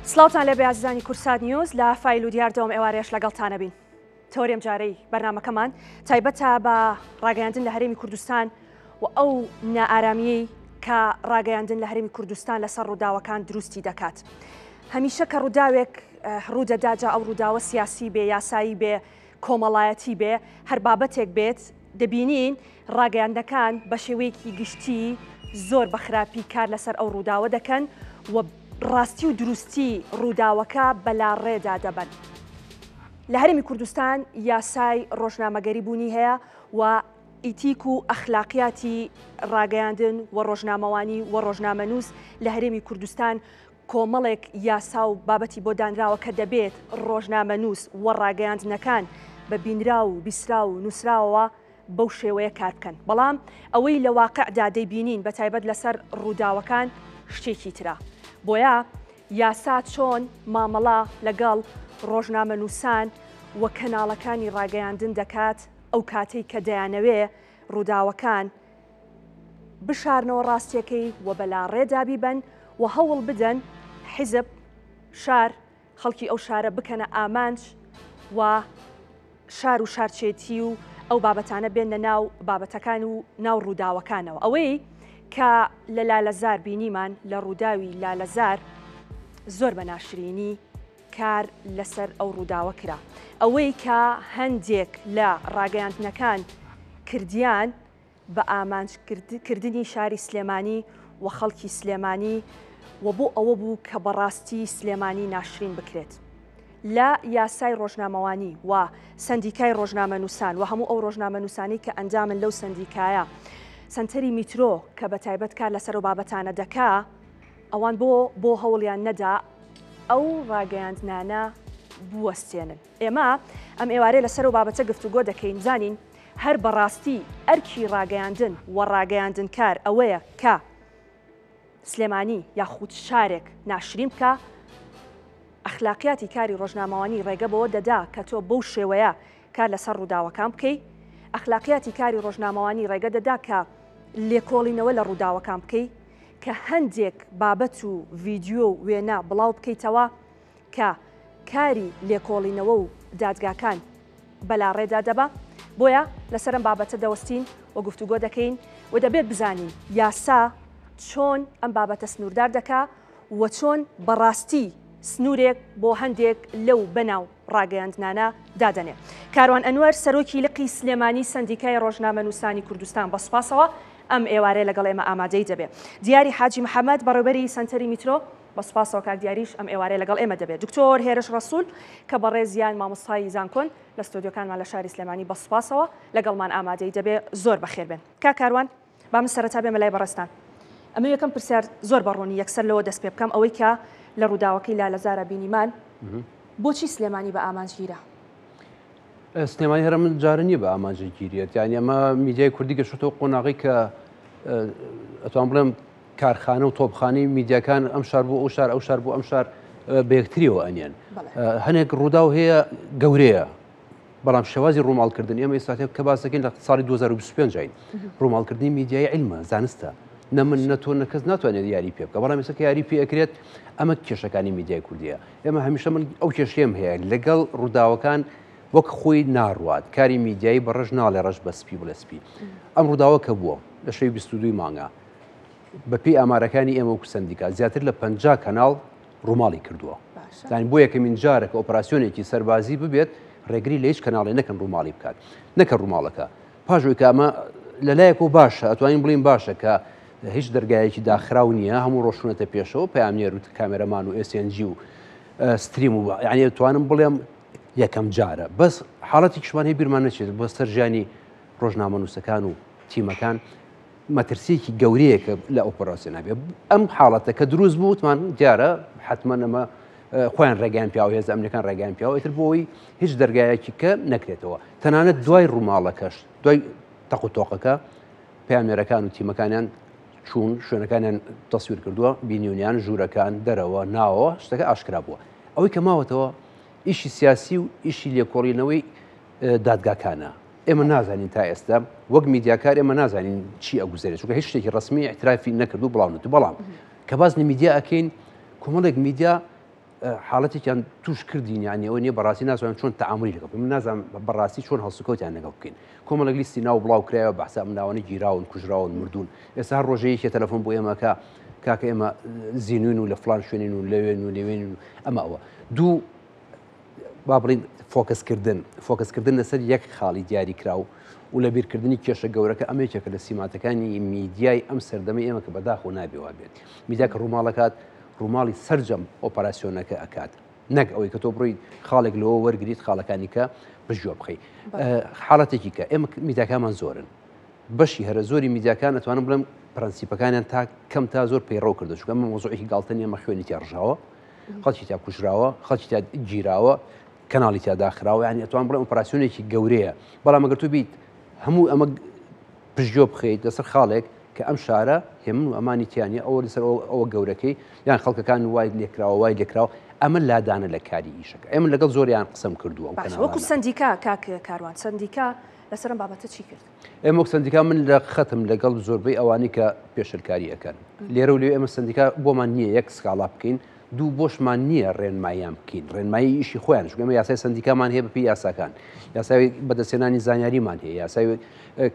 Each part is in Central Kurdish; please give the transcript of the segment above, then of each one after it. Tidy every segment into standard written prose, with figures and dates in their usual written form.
سڵاوتان لێبێ ئازیزانی کوردسات نیوز لە فایل و دیاردەوەم ئێوارەیەش لەگەڵتانە بین. تەوەری ئەمجارەی بەرنامەکەمان تایبەتە بە ڕاگەیاندن لە هەرێمی کوردستان و ئەو نائارامیەی کە ڕاگەیاندن لە هەرێمی کوردستان لەسەر ڕووداوەکان دروستی دەکات. هەمیشە کە ڕووداوێک ڕوودەدا جا ئەو ڕووداوە سیاسی بێ یاسایی بێ کۆمەڵایەتی بێ هەر بابەتێک بێت دەبینین ڕاگەیاندنەکان بە شێوەیەکی گشتی زۆر بە خراپی کار لەسەر ئەو ڕووداوە دەکەن و ڕاستی و دروستی ڕووداوەکە بەلاڕێدا دەبەن. لە هەرێمی کوردستان یاسای ڕۆژنامەگەری بوونی هەیە و ئیتیک و ئەخلاقیاتی ڕاگەیاندن و ڕۆژنامەوانی و ڕۆژنامەنووس لە هەرێمی کوردستان کۆمەڵێک یاسا و بابەتی بۆ دانراوە کە دەبێت ڕۆژنامەنووس و ڕاگەیاندنەکان بە بینراو و بیسراو و نووسراوەوە بەو شێوەیە کار بکەن، بەڵام ئەوەی لە واقعدا دەیبینین بە تایبەت لەسەر ڕووداوەکان شتێکی ترە. بۆیە یاسا چۆن مامەڵە لەگەڵ ڕۆژنامەنووسان و کەناڵەکانی ڕاگەیاندن دەکات ئەو کاتەی کە دەیانەوێ ڕووداوەکان بشارنەوە ڕاستیەکەی و بەلاڕێدا بیبەن و هەوڵ بدەن حیزب، شار، خەڵکی ئەو شارە بکەنە ئامانج و شار و شارچێتی و ئەو بابەتانە بێننە ناو بابەتەکان و ناو ڕووداوەکانەوە. ئەوەی کە لە لالەزار بینیمان لە ڕووداوی لالەزار زۆر بە ناشرینی کار لەسەر ئەو ڕووداوە کرا. ئەوەی کە هەندێک لە ڕاگەیاندنەکان کردیان بە ئامانج کردنی شاری سلێمانی و خەڵکی سلێمانی و بۆ ئەوە بوو کە بەڕاستی سلێمانی ناشرین بکرێت لە یاسای ڕۆژنامەوانی و سەندیکای ڕۆژنامەنووسان و هەموو ئەو ڕۆژنامەنووسانەی کە ئەندامن لەو سەندیکایە سەنتەری میترۆ کە بە تایبەت کار لەسەر ئەو بابەتانە دەکا ئەوان بۆ بۆ هەوڵیان نەدا ئەو ڕاگەیاندنانە بوەستێنن. ئێمە ئەم ئێوارەیە لەسەر ئەو بابەتە گفتوگۆ دەکەین بزانین هەر بەڕاستی ئەرکی ڕاگەیاندن و ڕاگەیاندنکار ئەوەیە کە سلێمانی یاخود شارێک ناشرین بکا؟ ئەخلاقیاتی کاری ڕۆژنامەوانی ڕێگە بەوە دەدا کە تۆ بەو شێوەیە کار لەسەر ڕووداوەکان بکەی؟ ئەخلاقیاتی کاری ڕۆژنامەوانی ڕێگە دەدا کە لێکۆڵینەوە لە ڕووداوەکان بکەی؟ کە هەندێک بابەت و ڤیدیۆ و وێنە بڵاو بکەیتەوە؟ کە کاری لێکۆڵینەوە و دادگاکان بەلاڕێدا دەبا، بۆیە لەسەر ئەم بابەتە دەوەستین و گفتوگۆ دەکەین و دەبێت بزانین یاسا چۆن ئەم بابەتە سنووردار دەکا و چۆن بەڕاستی سنوورێک بۆ هەندێک لەو بەناو ڕاگەیاندنانە دادەنێ. کاروان ئەنوەر، سەرۆکی لقی سلێمانی سەندیکای ڕۆژنامەنووسانی کوردستان بە سوپاسەوە ئەم ئێوارەیە لەگەڵ ئێمە ئامادەی دەبێ. دیاری حاجی محەمەد، بەڕێوبەری سەنتەری میترۆ، بە سوپاسەوە کاک دیاریش ئەم ئێوارەیە لەگەڵ ئێمە دەبێت. دکتۆر هێرش ڕەسول کە بەڕێزیان مامۆستای زانکۆن لە ستۆدیۆکانمان لە شاری سلێمانی بە سوپاسەوە لەگەڵمان ئامادەی دەبێ. زۆر بەخێر بێن. کاک کاروان با من سەرەتا بێمە لای بەڕێزتان. ئەمە یەکەم پرسیار زۆر بە ڕوونی یەکسەر لەوە دەست پێ بکەم ئەوەی کە لە ڕووداوەکەی لالەزارە بینیمان بۆچی سلێمانی بە ئامانج گیرا؟ سلێمانی هەر ئەمە جارە نییە بە ئامانج گیرێت یانی ئەمە میدیای کوردی گەشتەوە قۆناغی کە ئەتوان بڵێم کارخانە و تۆپخانەی میدیاکان ئەم شار بۆ ئەو شار ئەو شار بۆ ئەم شار بە یەکتریەوە ئەنیان هەنێک ڕووداو هەیە گەورەیە بەڵام شێوازی ڕووماڵکردن ئێمە ئێستا کە باس دەکەین لە ساڵی 2025 این ڕووماڵکردنی میدیایی علمە زانستە نە من نە تۆ نە کەس ناتوانێت یاری پێ بکە بەڵام ئێستا کە یاری پێ ئەکرێت ئەمە کێشەکانی میدیای کوردیە ئێمە هەمیشە من ئەو کێشەیەم هەیە لەگەڵ ڕووداوەکان وەک خۆی ناڕوات کاری میدیایی بە ڕەش ناڵێ ڕەش بە سپی بڵێ سپی ئەم ڕووداوە کە بووە لە شەوی 22 مانگا بەپێی ئامارەکانی ئێمە وەکو سەندیکا زیاتر لە 50 کەناڵ ڕووماڵی کردووە یانی بۆ یەکەمین جارە کە ئۆپراسیۆنێکی سەربازی ببێت ڕێگری لە هیچ کەناڵێ نەکەن ڕووماڵی بکات نەکە ڕووماڵەکە پاش ئەوەی کە ئەمە لەلایەک و باشە ئەتوانین بڵین باشە کە هیچ دەرگایەکی داخراو نییە هەموو ڕۆشونەتە پێشەوە پەیامنێر و کامێرەمان و SNG و ستریم و یعنی توانم بڵێم یەکەم جارە بەس حاڵەتێکیشمان هەیە بیرمان نەچێت بۆ سەر ژیانی ڕۆژنامەنووسەکان و تیمەکان مەترسیەکی گەورەیە کە لە ئۆپەراسیۆن هەبێ ئەم حاڵەتە کە دروست بوو وتمان دیارە حتمما ئەمە خۆیان ڕێگەیان پیاوە هێزە ئەمنیەکان ڕێگەیان پیاوە ئیتر بۆ ئەوەی هیچ دەرگایەکی کە نەکرێتەوە تەنانەت دوای ڕووماڵەکەش دوای تەق و تۆقەکە پەیامنێرەکان و تیمەکانیان چوون شوێنەکانیان تەسویر کردووە بینیونیان ژوورەکان دەرەوە ناوەوە شتەکە ئاشکرا بووە ئەوەی کە ماوەتەوە ئیشی سیاسی و ئیشی لێکۆڵینەوەی دادگاکانە ئێمە نازانین تا ئێستا وەک میدیاکار ئێمە نازانین چی ئەگوزەرێت چونکە هیچ شتێکی ڕسمی اعترافی نەکردو بڵاو نەتو بەڵام کە باس لە میدیا ئەکەین کۆمەڵێک میدیا حاڵەتێکیان توش کردین یانی ئەوە نیە بەڕاستی نازانم چۆن تەعامولی لەگەڵ بکەین من نازانم بەڕاستی چۆن هەڵسوکەوتیان لەگەڵ بکەین کۆمەڵێک لیستی ناو بڵاو کرایەوە بەحسە ئەم ناوانە گیراون کوژراون مردوون ئێستا هەر ڕۆژە یەکێ تەلەفۆن بۆ ئێمە کە کاکە ئێمە زینوین و لە فلان شوێنین و لەوێن و لەوێن و ئەمە ئەوە دوو با بڵین فۆکەسکردن فۆکەسکردن لەسەر یەک خاڵی دیاری کراو و لە بیرکردنی کێشە گەورەکە ئەمە یەکێکە لە سیماتەکانی میدیای ئەم سەردەمەی ئێمە کە بەداخەوە نابێ وابێت میدیا کە ڕووماڵەکات ڕووماڵی سەرجەم ئۆپەراسیۆنەکە ئەکات نەک ئەوەی کە تۆ بڕۆی خاڵێک لەوە وەرگریت خاڵەکانی کە پشتگوێ بخەی حاڵەتێکی کە ئێمە میدیاکانمان زۆرن بەشی هەرە زۆری میدیاکان ئەتوانم بڵێم پرەنسیپەکانیان تا کەم تا زۆر پەیڕەو کردو چونکە ئەمە مەوزوعێکی گاڵتە نییە ئەمە خوێنی تیا ڕژاوە خەڵکی تیا کوژراوە خەڵکی تیا گیراوە کەناڵی تیا داخراوە یعنی ئەتوان بڵێم ئۆپەراسیۆنێکی گەورەیە بەڵام ئەگەر تۆ بیت هەموو ئەمە پشتگوێ بخەیت لەسەر خاڵێک کە ئەم شارە هێمن و ئەمانی تیا نییە ئەوە لەسەر ئەوە گەورەکەی یان خەڵکەکان وای لێکراوە وای لێکراوە ئەمە لادانە لە کاری ئیشەکە ئێمە لەگەڵ زۆریان قسەم کردووە ئەو باشە وەکو کەناڵانە. سەندیکا کاک کاروان سەندیکا لەسەر ئەم بابەتە چی کرد؟ ئێمە وەک سەندیکا من لە خەتم لەگەڵ زۆربەی ئەوانەی کە پێشێلکاری ئەکەن لێرە و لەوێ ئێمە سەندیکا بۆمان نییە یەک سکاڵا بکەین دوو بۆشمان نییە ڕێنماییان بکەین، ڕێنمایی ئیشی خۆیان، چونکە ئێمە یاسای سەندیکامان هەیە بەپێی یاساکان، یاسای بەدەستهێنانی زانیاریمان هەیە، یاسای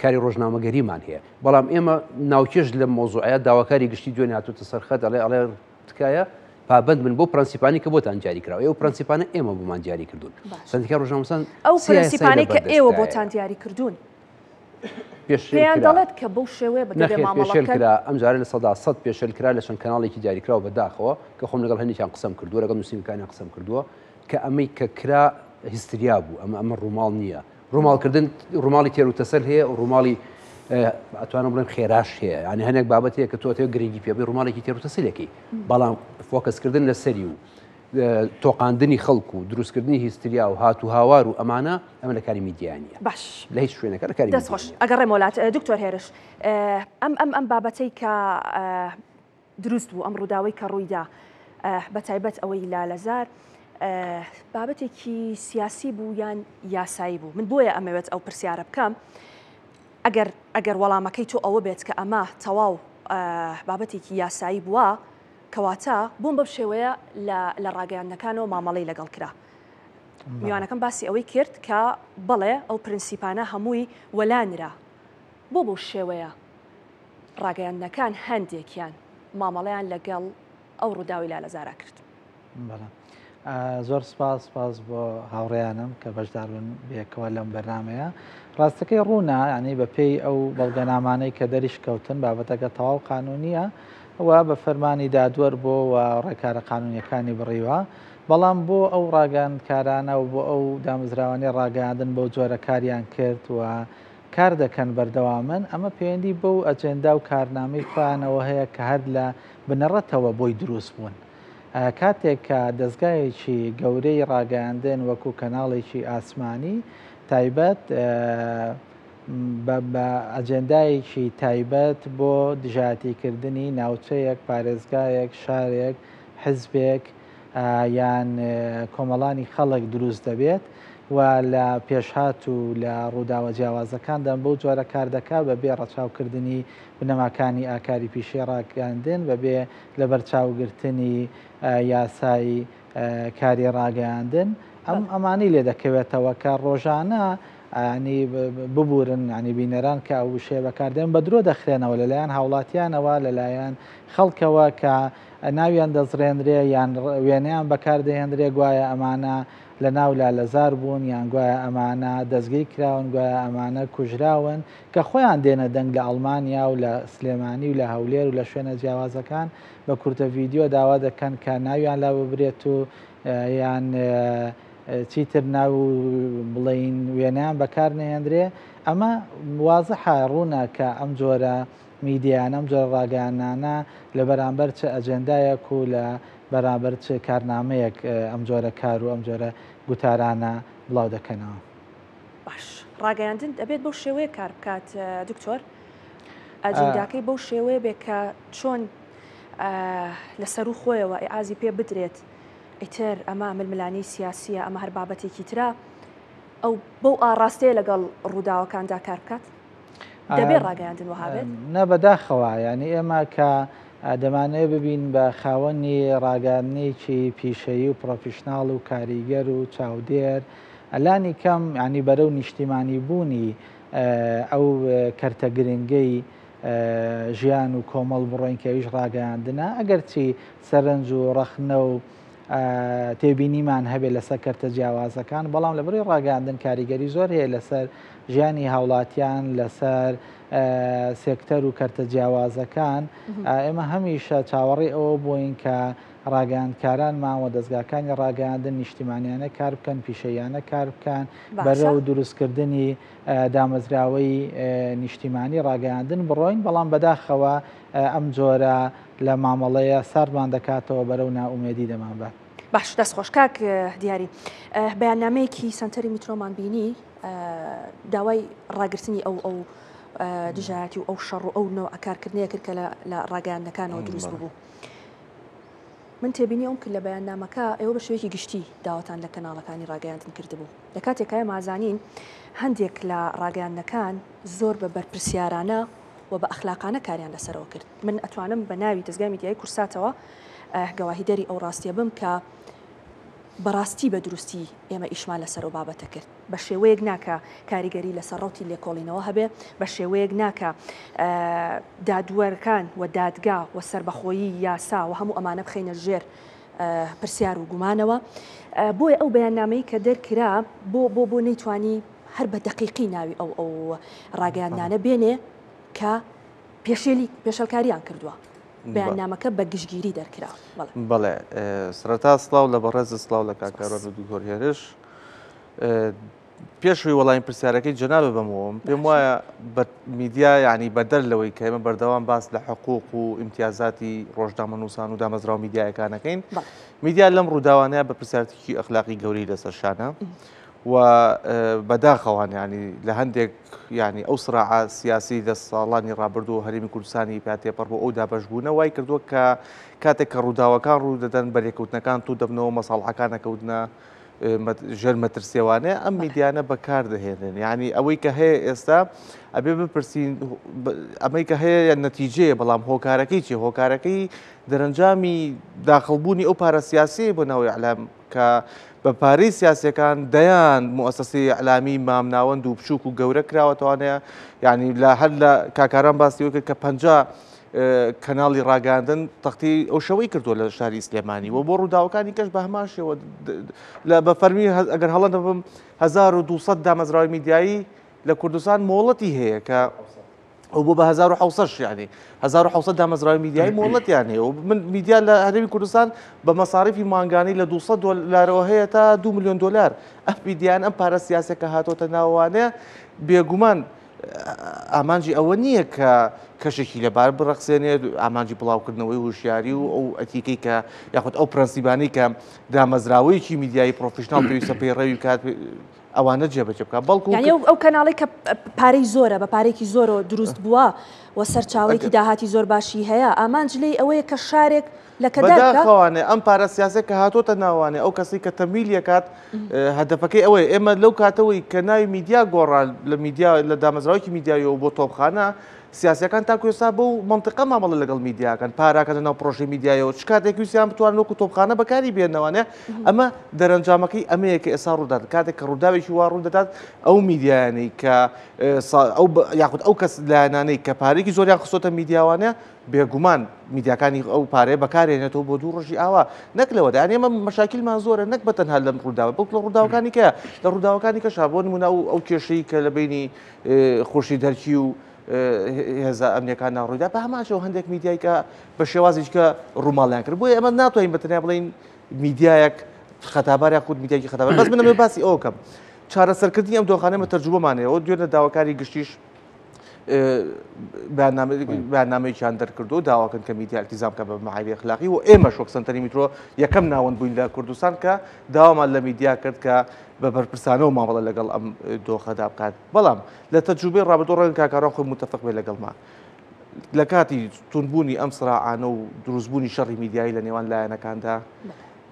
کاری ڕۆژنامەگەریمان هەیە، بەڵام ئێمە ناوکێش لەم مەوزوعەیە داواکاری گشتی دوێنێ هاتووەتە سەر خەت ئەڵێ ئەڵێ تکایە پابەند بن بەو پرەنسیپانەی کە بۆتان دیاری کراوە، ئەو پرەنسیپانە ئێمە بۆمان دیاری کردوون. سەندیکای ڕۆژنامەنووسان ئەو سێ یاسای پرەنسیپانەی کە ئێوە لەبەردەستدایە. بۆتان دیاری کردوون. پێشێل پێیان کرا. دەڵێت کە بەو شێوەیە بە دەبێ نەخێر مامەڵە پێشێل بکەن؟ کرا، ئەمجارە 100% پێشێل کرا لە چەند کەناڵێکی دیاریکراو بە داخەوە کە خۆم لەگەڵ هەندێکیان قسەم کردووە لەگەڵ نووسینگەکانیان قسەم کردووە کە ئەمەی کە کرا هیستریا بوو ئەمە ئەمە ڕووماڵ نییە ڕووماڵکردن ڕووماڵی تێر و تەسەل هەیە و ڕووماڵی ئەتوانم بڵێم خێراش هەیە یعنی هەندێک بابەت هەیە کە تۆ ئەتەوێت گرنگی پێ بەی ڕووماڵێکی تێر و تەسەلەکەی بەڵام فۆکەسکردن لەسەری و تۆقاندنی خەڵک و دروستکردنی هیستریا و هات و هاوار و ئەمانە ئەمە لە کاری میدیا نییە. باش. لە هیچ شوێنێکە لە کاری دەست خۆش ئەگەڕێمەوە لات دکتۆر هێرش ئەم ئەم ئەم بابەتەی کە دروست بوو ئەم ڕووداوەی کە ڕوویدا بە تایبەت ئەوەی لالەزار بابەتێکی سیاسی بوو یان یاسایی بوو من بۆیە ئەمەوێت ئەو پرسیارە بکەم ئەگەر ئەگەر وەڵامەکەی تۆ ئەوە بێت کە ئەمە تەواو بابەتێکی یاسایی بووە کەواتە بۆم بەم شێوەیە لە لە ڕاگەیاندنەکانەوە مامەڵەی لەگەڵ کرا. میوانەکەم باسی ئەوەی کرد کە بەڵێ ئەو پرنسیپانە هەمووی وەلا نرا. بۆ بەو شێوەیە ڕاگەیاندنەکان هەندێکیان مامەڵەیان لەگەڵ ئەو ڕووداوەی لالەزارا کرد؟ بەڵێ زۆر سپاس سپاس بۆ هاوڕێیانم کە بەشدار بوون بەیەکەوە لەم بەرنمەیە ڕاستەکەی ڕوونە ینی بە پێی ئەو بەڵگەنامانەی کە دەریش کەوتن بابەتەکە تەواو قانونیە و بە فەرمانی دادوەر بۆ و ڕێکارە قانونیەکانی بڕیوە بەڵام بۆ ئەو ڕاگەیاندکارانە و بۆ ئەو دامەزراوانەی ڕاگەیاندن بەو جۆرە کاریان کرد و کار دەکەن بەردەوامن ئەمە پەیوەندی بەو ئەجێندا و کارنامەی خۆیانەوە هەیە کە هەر لە بنەڕەتەوە بۆی دروست بوون. کاتێک کە دەزگایەکی گەورەی ڕاگەیاندن وەکو کەناڵێکی ئاسمانی تایبەت بە ئەجێندایەکی تایبەت بۆ دژایەتیکردنی ناوچەیەک، پارێزگایەک، شارێک، حزبێک یان کۆمەڵانی خەڵک دروست دەبێت و لە پێشهات و لە ڕووداوە جیاوازەکاندا بەو جۆرە کار دەکات بەبێ ڕەچاوکردنی بنەماکانی ئاکاری پیشەی ڕاگەیاندن، بەبێ لەبەرچاوگرتنی یاسای کاری ڕاگەیاندن ئەم ئەمانەی لێ دەکەوێتەوە کە ڕۆژانە ینی ببورن ینی بینەران کە ئەو وشەیە بەکاردێن بە درۆ دەخرێنەوە لەلایەن هاوڵاتیانەوە لەلایەن خەڵکەوە کە ناویان دەزرێنرێ یان وێنەیان بەکاردەهێنرێ گوایە ئەمانە لە ناو لالەزار بوون یان گوایە ئەمانە دەستگیر کراون گوایە ئەمانە کوژراون کە خۆیان دێنە دەنگ لە ئەڵمانیا و لە سلێمانی و لە هەولێر و لە شوێنە جیاوازەکان بە کورتە ڤیدیۆ داوا دەکەن کە ناویان لاببرێت و یان چیتر ناو و بڵێین وێنەیان بەکار نەهێنرێ ئەمە وازحە ڕوونە کە ئەم جۆرە میدیایانە ئەم جۆرە ڕاگەیاندنانە لە بەرامبەر چ ئەجێندایەک و لە بەرامبەر چ کارنامەیەک ئەم جۆرە کار و ئەم جۆرە گوتارانە بڵاو دەکەنەوە. باش ڕاگەیاندن دەبێت بەو شێوەیە کار بکات دکتۆر ئەجنداکەی بەو شێوەیە بێ کە چۆن لە سەرو خۆیەوە ئازی پێ بدرێت ئیتر ئەمە ململانی سیاسیە ئەمە هەر بابەتێکی ترە ئەو بەو ئاڕاستەیە لەگەڵ ڕووداوەکاندا کار بکات دەبێ ڕاگەیاندن وەها بێت؟ نا بەداخەوە یانی ئێمە کە. دەمانەوێت ببین بە خاوەنی ڕاگەیاندنێکی پیشەیی و پڕۆفیشناڵ و کاریگەر و چاودێر، لانی کەم یانی بەرەو نیشتیمانی بوونی ئەو کەرتە گرنگەی ژیان و کۆمەڵ بڕۆین کە ئەویش ڕاگەیاندنە، ئەگەرچی سەرنج و ڕەخنە و تێبینیمان هەبێت لەسەر کەرتە جیاوازەکان، بەڵام لەبەرەی ڕاگەیاندن کاریگەری زۆر هەیە لەسەر ژیانی هاوڵاتیان، لەسەر سێکتەر و کەرتە جیاوازەکان، ئێمە هەمیشە چاوەڕێی ئەوە بووین کە ڕاگەیاندکارانمان و دەزگاکانی ڕاگەیاندن نیشتیمانیانە کار بکەن، پیشەییانە کار بکەن، بەرەو دروستکردنی دامەزراوەی نیشتیمانی ڕاگەیاندن بڕۆین، بەڵام بەداخەوە ئەم جۆرە لە مامەڵەیە ساردمان دەکاتەوە بەرەو نائومێدی دەمانبات. باش دەست خۆش کاک دیاری بەیاننامەیەکی سەنتەری میترۆمان بینی داوای ڕاگرتنی ئەو ئەو دژایەتی و ئەو شەڕ و ئەو نەوعە کارکردنەیە کرد کە لە ڕاگەیاندنەکانەوە دروست ببوو. من تێبینی ئەوم کرد لە بەیاننامەکە ئێوە بە شێوەیەکی گشتی داواتان لە کەناڵەکانی ڕاگەیاندن کردبوو لە کاتێکا ئێمە ئازانین هەندێک لە ڕاگەیاندنەکان زۆر بە بەرپرسیارانە و بە ئەخلاقانە کاریان لەسەرەوە کرد من ئەتوانم بە ناوی دەزگای میدیایی کورساتەوە گەواهیدەری ئەو ڕاستیە بم کە بەڕاستی بە دروستی ئێمە ئیشمان لەسەر ئەو بابەتە کرد بە شێوەیەک نا کە کاریگەری لەسەر ڕەوتی لێکۆڵینەوە هەبێ، بە شێوەیەک نا کە دادوەرەکان و دادگا و سەربەخۆیی یاسا و هەموو ئەمانە بخەینە ژێر پرسیار و گومانەوە. بۆیە ئەو بەیاننامەی کە دەرکرا بۆ بۆ بۆ نەیتوانی هەر بە دەقیقی ناوی ئەو ئەو ڕاگەیاندنانە بێنێ کە پێشێلی پێشەلکاریان کردووە. بەیاننامەکە بە گشتگیری دەرکرا. بەڵێ سەرەتا سڵاو لە بەڕێز سڵاو لە کاک کاروان و دکتۆر هێرش. پێش ئەوەی وەڵامی پرسیارەکەی جەنابت بەمەوە پێم وایە میدیا یعنی بەدەر لەوەی کە ئێمە بەردەوام باس لە حقوق و ئیمتیازاتی ڕۆژنامەنووسان و دامەزراوە میدیایەکانەکەین میدیا لەم ڕووداوانەیە بە پرسیارێکی ئەخلاقی گەورەی لەسەر شانە و بەداخەوان ینی لە هەندێک ینی ئەو سراعە سیاسی لە ساڵانی ڕابردوو هەرێمی کوردستانی پیا تێپەڕ بۆ ئەو دابەشبوونە وای کردووە کە کاتێک کە ڕووداوەکان ڕوو دەدەن بەرێکەوتنەکان تو دەبنەوە مەساڵحەکان ئەکەوتنە ژێر مەترسیەوانەیە ئەم میدیانە بەکاردەهێنن یعنی ئەوەی کە هەیە ئێستا ئەبێ بپرسین ئەمەی کە هەیە یان نەتیجەیە بەڵام هۆکارەکەی چی هۆکارەکەی دەرەنجامی داخڵبوونی ئەو پارە سیاسی بۆ ناوی ئەلام کە بە پارەی سیاسەکان دەیان موسسەی ئەلامی مامناوەند و بچووک و گەورە کراوەتوانەیە یعنی لە هەر لە کاکاران باسی کرد کە 50 کەناڵی ڕاگەیاندن تەختی ئەو شەوەی کردووە لە شاری سلێمانی و بۆ ڕووداوەکانی کەش بە هەمان شێوە لە بە فەرمی ئەگەر هەڵە نەبم 1200 دامەزراوی میدیایی لە کوردستان مۆڵەتی هەیە کە ئەو بۆ بە 1970 یعنی 1970 دامەزراوی میدیایی مۆڵەتیان هەیە و من میدیا لە هەرێمی کوردستان بە مەساریفی مانگانی لە 200 دلارەوە هەیە تا 2 میلیۆن دلار ئەم میدیان ئەم پارە سیاسەکە هاتۆتە ناوانەیە بێگومان ئامانجی ئەوە نییە کە کەشێکی لەبار بڕەخسێنێت، ئامانجی بڵاوکردنەوەی هۆشیاری و ئەو ئەتیکەی کە یاخود ئەو پرەنسیبانەی کە دامەزراوەیەکی میدیایی پرۆفیشناڵ پێویستە پەیڕەوی بکات ئەوانە جێبەجێ بکات بەڵکو یانی ئەو کەناڵەی کە پارەی زۆرە بە پارەیەکی زۆرەوە دروست بووە و سەرچاوەیەکی داهاتی زۆر باشی هەیە ئامانج لێی ئەوەیە کە شارێک لەکەدار بکات. بەداخەوانێ ئەم پارە سیاسیە کە هاتۆتە ناوانێ ئەو کەسەی کە تەمویلی ئەکات هەدەفەکەی ئەوەیە ئێمە لەو کاتەوەی کە ناوی میدیا گۆڕا لە میدیا لە دامەزراوەیەکی میدیاییەوە بۆ تۆپخانە سیاسیەکان تاکو ئێستا بەو مەنتیقە مامەڵە لەگەڵ میدیاکەن پاراکەنە ناو پرۆژەی میدیایەوە چ کاتێک ویستیان بتوانن وەکو تۆپخانە بەکاری بێنەوانێ ئەمە دەرەنجامەکەی ئەمەیە کە ئێستا ڕوودات کاتێک کە ڕووداوێکی وا ڕوو دەدات ئەو میدیایانەی کە ئەو یاخود ئەو کەس لایەنانەی کە پارێکی زۆریان خستۆتە میدیاوانە بێگومان میدیاکانی ئەو پارەیە بەکارێنێتەوە بۆ دوو ڕۆژی ئاوا نەک لەوەدا یانی ئێمە مەشاکیلمان زۆرە نەک بە تەنها لەم ڕووداوە بەڵکو لە ڕووداوەکانی کە لە ڕووداوەکانی کەشا بۆ نمونە ئەو ئەو کێشەی کە لە بینی خۆشی دەرکی و هێزە ئەمنیەکان ناڕوویدا بە هەمان شێوە هەندێک میدیای کە بە شێوازێکی کە ڕووماڵیان کرد بۆیە ئێمە ناتوانین بە تەنیا بڵێین میدیایەک خەتابار یاخود میدیایەکی خەتابار بەس من ئەمەوێ باسی ئەوە بکەم چارەسەرکردنی ئەم دۆخانە ئێمە تەجروبەمان هەیە و دوێنێ داواکاری گشتیش بەیاننامەیەکیان دەرکردو داواکەن کە میدیا التزام کە بە معایری ئەخلاقی و ئێمەش وەک سەنتەری میترۆ یەکەم ناوەند بووین لە کوردستان کە داوامان لە میدیا کرد کە بە بەرپرسانەوە مامەڵە لەگەڵ ئەم دۆخەدا بکات بەڵام لە تەجروبەی ڕابردوو ڕەنگە کاک کاروان خۆی متفق بێت لەگەڵما لە کاتی توندبوونی ئەم سراعانە و دروستبوونی شەڕی میدیایی لە نێوان لایەنەکاندا.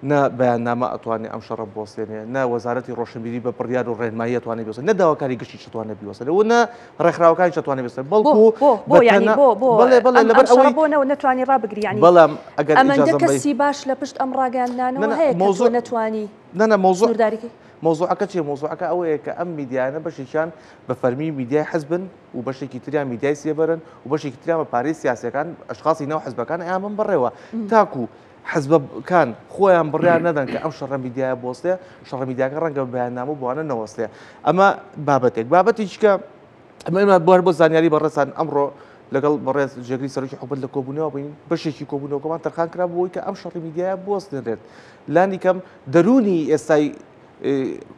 نە بەیاننامە ئەتوانێ ئەم شەڕە بوەستێنێ، نە وەزارەتی ڕۆشنبیری بە بڕیار و ڕێنمایی ئەتوانێ بیوەستێنێ، نە داواکاری گشتیش ئەتوانێ بیوەستێنێ و نە ڕێکخراوەکانیش ئەتوانێ بیوەستێنێ، بەڵکو بۆ بۆ یانی بۆ بۆ بەڵێ بەڵێ ئەم لەبەر ئەم شەڕە ئەوەی بۆ نە نەتوانی ڕابگری یانی بەڵام ئەگەر ئەمەندە ئیجازەم بەی کەسی باش لە پشت ئەم نە ڕاگەیاندنانەوە نە هەیە کە تۆ مەوزوع نەتوانی نە نە مەوزوع سنوورداری کەی؟ مەوزوعەکە چییە؟ مەوزوعەکە ئەوەیە کە ئەم میدیایانە بەشێکیان بە فەرمی میدیای حزبن و بەشێکی تریان میدیای سێبەرن و بەشێکی تریان بە پارەی سیاسیەکان ئەشخاصی ناو حزبەکان ئەیانبەن بەڕێوە تاکو حزبەکان خۆیان بڕیار نەدەن کە ئەم شەڕە میدیایە بوەستێ، شەڕە میدیاکە ڕەنگە بە بەیاننامە و بەوانە نەوەستێ. ئەمە بابەتێک. بابەتێکی کە ئەمە بۆ هەر بۆ زانیاری بەڕێزتان ئەمڕۆ لەگەڵ بەڕێز جێگری سەرۆکی حکومەت لە کۆبوونەوە بووین، بەشێکی کۆبوونەوەکەمان تەرخان کرا بۆ ئەوەی کە ئەم شەڕی میدیایە بوەستێنرێت. لانی کەم دەروونی ئێستای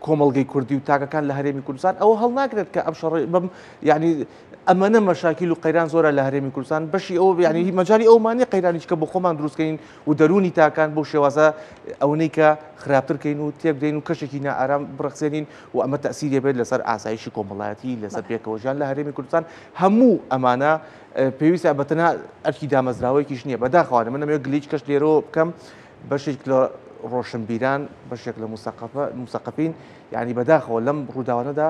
کۆمەڵگەی کوردی و تاکەکان لە هەرێمی کوردستان ئەوە هەڵناگرێت کە ئەم شەڕ بەم یعنی ئەمەنە مەشاکیل و قەیران زۆرە لە هەرێمی کوردستان بەشی ئەو یعنی مەجای ئەومانی قەیرانیش کە بۆ خۆمان دروستکەین و دەرونی تاکان بۆ شێوازە ئەوەی کە خراپترکەین و تێکدەین و کەشێکی نائارام بڕەخسێنین و ئەمە تەسیری بێت لەسەر ئاسایشی کۆمەڵایەتی لەسەر پێکەوەژیان لە هەرێمی کوردستان هەموو ئەمانە پێویستە بەتەنها ئەرکی دامەزراوەیەکیش نییە بەداخەوانە من ئەمەوێت گلیچ کەش لێرەوە بکەم بەشێک لە ڕۆشنبیران، بەشێک لە موسەقەفین یانی بەداخەوە لەم ڕووداوانەدا